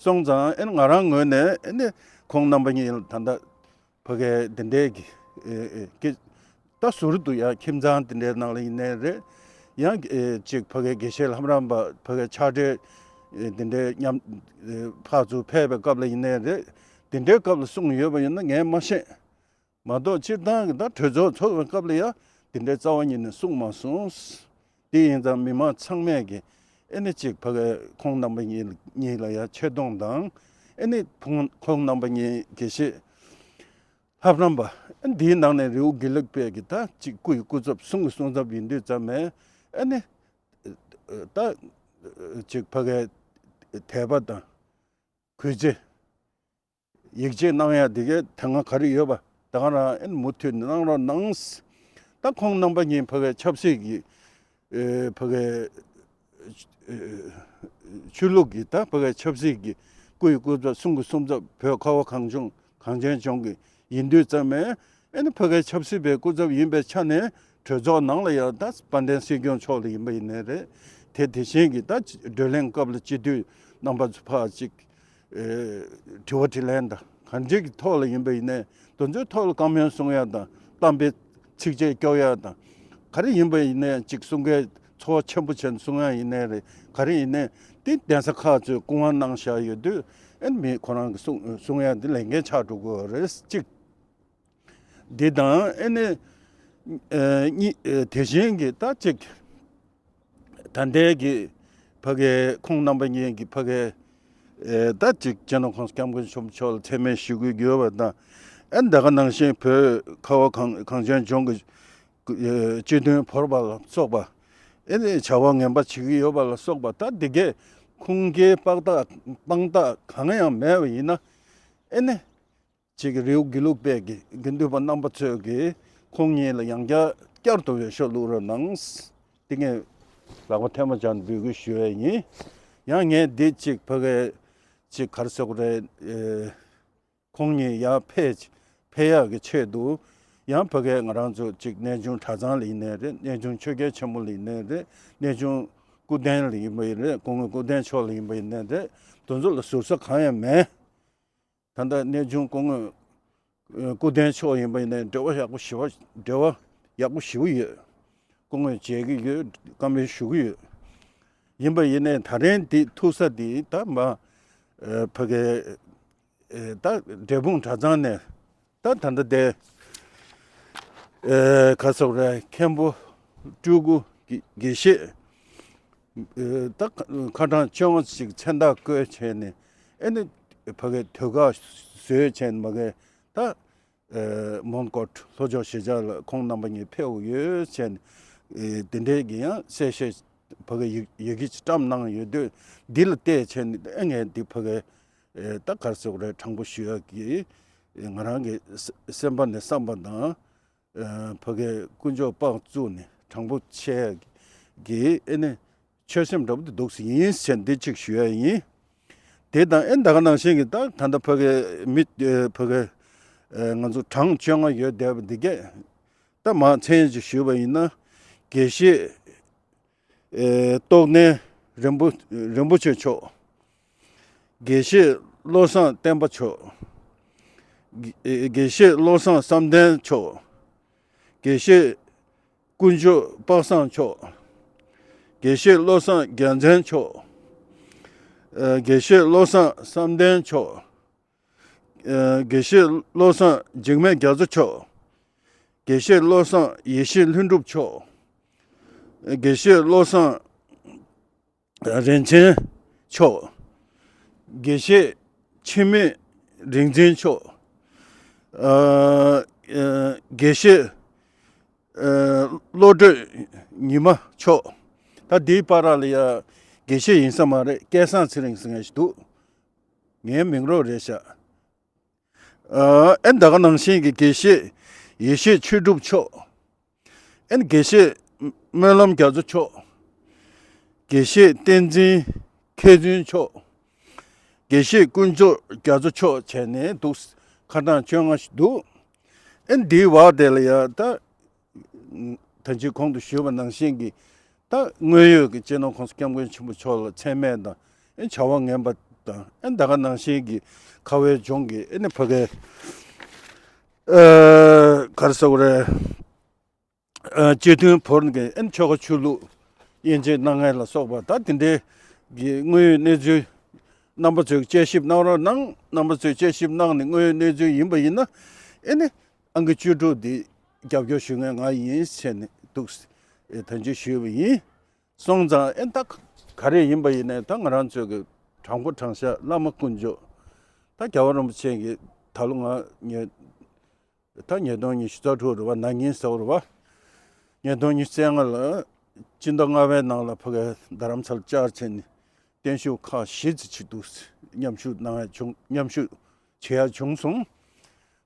སོང་ཙང་ཨེ་ང་རང་ངོས་ནས་ཨེ་ནི་ཁོང་རྣམ་པ་གཉིས་ལ་ད་ལྟ་ཕ་གའི་འདི་འདྲའི་གི་ཨེ་ཨེ་ཀི་ད་ཟུར་དུ་ཡང་ཁྱིམ་ཚང་འདི་འདྲའི་ནང་ལ་ཡིན་ནའི་རེད། ཡང་ཨེ་ཅིག་ཕ་གའི་དགེ་བཤེས་ལྷ་རམས་པ་ཕ་གའི་ཕྱག་སྦྲེལ་ཨེ་འདི་འདྲའི་མཉམ་ཨེ་ཕར་ཚུར་ཕེབས་པའི་སྐབས་ལ་ཡིན་ནའི་རེད། འདི་འདྲའི་སྐབས་ལ་གསུངས་ཡོད་པ་ཡིན་ན་ངས་མ་ཤེས། མ་གཏོགས་སྤྱིར་བཏང་གི་ད་གྲོས་ཚོགས་ཚོགས་པའི་སྐབས་ལ་ཡང་འདི་འདྲའི་རྩ་བ་ཉིད་ནས་གསུངས་མ་སོང་། དེ་ཡིན་ཙང་མི་མང་ཚང་མས་ཀྱི་ཨེ་ནི་ཅིག་ཕ་གའི་ཁོང་རྣམ་པ་གཉིས་གཉིས་ལ་ཡང་ཆེ་མཐོང་དང་། ཨེ་ནི་ཁོང་ཁོང་རྣམ་པ་གཉིས་དགེ་བཤེས་ལྷ་རམས་པ་འདིའི་ནང་ནས་རི་བོ་དགེ་ལུགས་པའི་གི་ད་ཅིག་སྐུ་ཡི་སྐུ་ཚབ་གསུང་གི་གསུང་ཚབ་ཡིན་དུས་ཙམ་མས། ཨེ་ནི་ད་ཅིག་ཕ་གའི་དད་པ་དང་གུས་བརྩི། ཡིད་ཆེས་གནང་ཡ་དེ་གའི་དེ་སྔ་ག་རེ་ཡོད་པ་ད་ག་རང་ཨེ་ནི་མུ་མཐུད་ནས་གནང་རོགས་གནང་། ད་ཁོང་རྣམ་པ་གཉིས་ཕ་གའི་ཆབ་སྲིད་ཀྱི་ཨེ་ཕ་གའི་ཨེ་ཆོས་ལུགས་ཀྱི་ད་ཕ་གའི་ཆབ་སྲིད་ཀྱི་སྐུ་ཡི་སྐུ་ཚབ་གསུང་གི་གསུང་ཚབ་བོད་ཁ་བ་གངས་ལྗོངས་གངས་ཅན་ལྗོངས་ཀྱི་ཡིན་དུས་ཙམ་མས། ཨེ་ནི་ཕ་གའི་ཆབ་སྲིད་པའི་སྐུ་ཚབ་ཡིན་པའི་ཆ་ནས་གྲོས་ཚོགས་ནང་ལ་ཡང་ད་དཔལ་ལྡན་སྲིད་སྐྱོང་མཆོག་ལ་ཡིན་པ་ཡིན་ནའི་རེད། དེ་དེ་བཞིན་གྱི་ད་བགྲོ་གླེང་སྐབས་ལ་སྤྱི་འཐུས་རྣམ་པ་ཚོ་ཕར་ཅིག་ཨེ་དྲི་བ་དྲིས་ལན་དང་གང་ཅིའི་ཐོག་ལ་ཡིན་པ་ཡིན་ནའི་དེ་ཚོའི་ཐོག་ལ་བཀའ་མོལ་གསུང་ཡ་དང་གཏམ་དཔེ་ཚིགས་བཅད་སྐྱོར་ཡ་དང་ག་རེ་ཡིན་པ་ཡིན་ནའི་ཅིག་གསུང་སྐད་ཚོར་བ་ཆེན་པོ་བྱས་ནས་གསུང་ཡ་ཡིན་ནའི་རེད། ག་རེ་ཡིན་ནའི་དེ་གདན་ས་ཁག་ཚོས་སྐུ་དབང་གནང་བཞག་ཡོད་དུས་ཨེ་མི་ཁོ་རང་གི་གསུང་གསུང་ཡ་འདི་ལས་འགན་ཆགས་འགྲོ་གི་ཡོད་རེད། གཅིག་འདི་དང་ཨེ་ནི་ཨེ་གཉིས་ཨེ་དེ་བཞིན་གྱི་ད་ཅིག་ད་ལྟའི་གི་ཕ་གའི་ཁོང་རྣམ་པ་གཉིས་ཀྱི་ཕ་གའི་ཨེ་ད་ཅིག་སྤྱི་ནོར་༸གོང་ས་༸སྐྱབས་མགོན་ཆེན་པོ་མཆོག་ལ་མཚན་སྨད་ཞུ་གི་ཡོད་པ་དང་། ཨེ་ད་ག་ནང་བཞིན་བོད་ཁ་བ་གངས་གངས་ཅན་ལྗོངས་ཀྱི་ཨེ་སྤྱི་དོན་བོར་བ་ལ་སོགས་པ། ཨེ་ནི་བྱ་བ་ངན་པ་བྱེད་ཀྱི་ཡོད་པ་ལ་སོགས་པ། ད་འདི་གའི་ཁུངས་སྐྱེལ་དཔང་རྟགས་དཔང་རྟགས་གང་ཡང་མེད་པ་ཡིན་ན། ཨེ་ནི་ཅིག་རི་བོ་དགེ་ལུགས་པའི་དགེ་དགེ་འདུན་པ་རྣམ་པ་ཚོས་ཀྱིས་ཁོང་གཉིས་ལ་ཡང་བསྐྱར་བསྐྱར་དུ་འོས་ཤོག་བླུགས་རོགས་གནང་། འདི་ངས་ལག་པ་ཐལ་མོ་སྦྱར་ནས་འབོད་སྐུལ་ཞུ་ཡས་ཡིན། ཡང་ངས་འདི་ཅིག་ཕ་གའི་ཅིག་ག་རེ་ཟེར་དགོས་རེད། ཨེ་ཁོང་གཉིས་ཡར་ཕེབས་ཕེབས་ཡག་གི་ཆེད་དུ་ཡང་ཕ་གའི་ང་རང་ཚོ་ཅིག་གནས་ཆུང་གྲྭ་ཚང་ལ་ཡིན་ནའི་རེད། གནས་ཆུང་ཆོས་རྒྱལ་ཆེན་མོ་ལ་ཡིན་ནའི་རེད། གནས་ཆུང་སྐུ་རྟེན་ལ་ཡིན་པ་ཡིན་རེད། སྐུ་ངོ་སྐུ་རྟེན་མཆོག་ལ་ཡིན་པ་ཡིན་ནའི་རེད། དེ་ཚོ་ལ་ཟུར་ཟ་གང་ཡང་མེད། ད་ལྟ་གནས་ཆུང་སྐུ་ངོ་ཨ་སྐུ་རྟེན་མཆོག་ཡིན་པ་ཡིན་ནའི་འབྲེལ་བ་ཡག་པོ་ཞེ་པོ་འབྲེལ་བ་ཡག་པོ་ཞེ་པོ་ཡོད། སྐུ་ངོས་མཇལ་གྱི་ཡོད། བཀའ་མོལ་ཞུ་གི་ཡོད། ཡིན་པ་ཡིན་ནའི་ད་རིང་འདི་ཐུག་ས་འདི་ད་མ་ཨ་ཕ་གི་ཨ་ད་འབྲས་སྤུངས་གྲྭ་ཚང་ནས་ད་ད་ལྟ་དེ་ཨ་ག་སོག་རེ་མཁན་པོ་སྤྲུལ་སྐུ་དགེ་དགེ་བཤེས་ཨ་ད་ཁ་གྲངས་བཅོ་ལྔ་ཅིག་མཚན་རྟགས་བཀོད་བྱས་ནས་ཨེ་ནི་ཕ་གི་དུས་ཁག་བཟོས་བྱས་ནས་མ་གི་ད། ཨེ་མོན་གྷོ་ལྷོ་ཕྱོགས་གཞིས་ཆགས་ལ་ཁོང་རྣམ་པ་གཉིས་ཕེབས་ཡོད་ཅེས། ཨེ་དེ་འདྲའི་གི་ཡང་གསལ་བཤད་ཕ་གི་ཡི་ཡི་གེ་ཅིག་བཀྲམ་གནང་ཡོད་དུས། འདི་ལ་བལྟས་བྱས་ནས་ཨེ་ངས་འདི་ཕ་གི་ཨེ་ད་ག་རེ་ཟེར་དགོས་རེད། དྲང་པོ་ཞུ་ཡག་གི་ཨེ་ང་རང་གི་སེམས་པ་ནས་བསམ་པ་དང་། ཨེ་ཕ་གི་དཀོན་མཆོག་དཔག་བཙུགས་ནས་དྲང་པོ་བྱས་ཡག་གི་ཨེ་ནས། ཆོད་སེམས་འདྲ་པོ་དེ་འདུག་སེ་ཡིན་ཟེར་འདི་གཅིག་ཞུ་ཡ་ཡིན། དེ་དང་ཨེ་ད་ག་ནང་བཞིན་གྱི་ད་ད་ལྟ་ཕ་གི་མི་ཨེ་ཕ་གི་ཨེ་ང་ཚོ་གྲངས་བཅོ་ལྔ་ཡོད་བསྡད་པ་འདི་གས་ད་མ་མཚན་ཅིག་ཞུས་པ་ཡིན་ན། དགེ་བཤེས་ཨེ་རྟོགས་ལྡན་རིན་པོ་རིན་པོ་ཆེ་མཆོག་དགེ་བཤེས་བློ་བཟང་བསྟན་པ་མཆོག་དགེ་ཨེ་དགེ་བཤེས་བློ་བཟང་བསམ་གཏན་མཆོག་དགེ་བཤེས་དཀོན་མཆོག་དཔག་བསམ་མཆོག་དགེ་བཤེས་བློ་བཟང་རྒྱལ་མཚན་མཆོག་ཨ་དགེ་བཤེས་བློ་བཟང་བསམ་གཏན་མཆོག་ཨ་དགེ་བཤེས་བློ་བཟང་འཇིགས་མེད་རྒྱ་མཚོ་མཆོག་དགེ་བཤེས་བློ་བཟང་ཡེ་ཤེས་ལྷུན་གྲུབ་མཆོག་དགེ་བཤེས་བློ་བཟང་རིན་ཆེན་མཆོག་དགེ་བཤེས་འཆི་མེད་རིག་འཛིན་མཆོག་ཨ་ཨ་དགེ་བཤེས་ཨ་བློ་གྲོས་ཉི་མ་མཆོག་ད་འདིའི་བར་ལ་ཡ་དགེ་བཤེས་ཡིན་ས་མ་རེད། སྐལ་བཟང་ཚེ་རིང་ཟེར་མཁན་ཞིག་འདུག་ངའི་མིང་རོགས་རེད་ཤག་ཨ་ཨེ་ད་ག་ནང་བཞིན་གྱི་དགེ་བཤེས་ཡེ་ཤེས་ཆོས་གྲུབ་མཆོག་ཨེ་དགེ་བཤེས་སྨོན་ལམ་རྒྱ་མཚོ་མཆོག་དགེ་བཤེས་བསྟན་འཛིན་མཁས་བཙུན་མཆོག་དགེ་བཤེས་དཀོན་མཆོག་རྒྱ་མཚོ་མཆོག་བྱས་ནས་འདུག་ཁ་གྲངས་བཅོ་ལྔ་ཞིག་འདུག་ཨེ་འདིའི་བར་དེ་ལ་ཡ་ད། ད་ཅི་གོང་དུ་ཞུས་པ་ནང་བཞིན་གྱི་ད་དངོས་ཡོད་ཀྱི་སྤྱི་ནོར་༸གོང་ས་༸སྐྱབས་མགོན་ཆེན་པོ་མཆོག་ལ་མཚན་སྨད་དང་ཨེ་བྱ་བ་ངན་པ་དང་ཨེ་ད་ག་ནང་བཞིན་གྱི་ཁ་བའི་ལྗོངས་ཀྱི་ཨེ་ནི་ཕ་གའི་ཨ་ག་རེ་ཟེར་དགོས་རེད། ཨ་སྤྱི་མཐུན་བོར་གྱི་ཨེ་ནི་ཆོལ་ཁ་ཆོས་ལུགས་དབྱེ་འབྱེད་གནང་མཁན་ལ་སོགས་པ་ད་དེ་འདྲའི་གི་དངོས་ཡོད་གནས་ཚུལ་རྣམ་པ་ཚོས་དཔྱད་ཞིབ་གནང་རོགས་གནང་། རྣམ་པ་ཚོས་དཔྱད་ཞིབ་གནང་ནས་དངོས་ཡོད་གནས་ཚུལ་ཡིན་པ་ཡིན་ན་ཨེ་ནི། ཨང་ཀི་བཅུ་དྲུག་འདི་རྒྱབ་སྐྱོར་ཞུ་མཁན་ང་ཡིན་ཟེར་ནས་འདུག་ཨེ་ཐོན་སྐྱེལ་ཞུས་པ་ཡིན། སོང་ཙང་ཨེ་ད་ག་རེ་ཡིན་པ་ཡིན་ནའི་ད་ང་རང་ཚོའི་གི་དྲང་པོ་དྲང་བཞག་བླ་མ་དཀོན་མཆོག་ད་རྒྱལ་བ་རིན་པོ་ཆེ་གི་ད་ལོ་ང་ཉེ་ད་ཉིས་སྟོང་ཉི་ཤུ་རྩ་དྲུག་རེད་བ། ན་ནིང་ཟེར་བ་རེད་བ། ཉིས་སྟོང་ཉི་ཤུ་རྩ་ལྔ་ལ་སྤྱི་ཟླ་ལྔ་པའི་ནང་ལ་ཕ་གི་རྡ་རམ་ས་ལ་བཅར་བྱས་ནས་བརྟན་བཞུགས་ཁག་བཞི་ཙམ་བྱས་འདུག་མཉམ་ཞུགས་གནང་ཡ་བྱུང་། མཉམ་ཞུགས་བྱེད་ཡ་བྱུང་སོང་།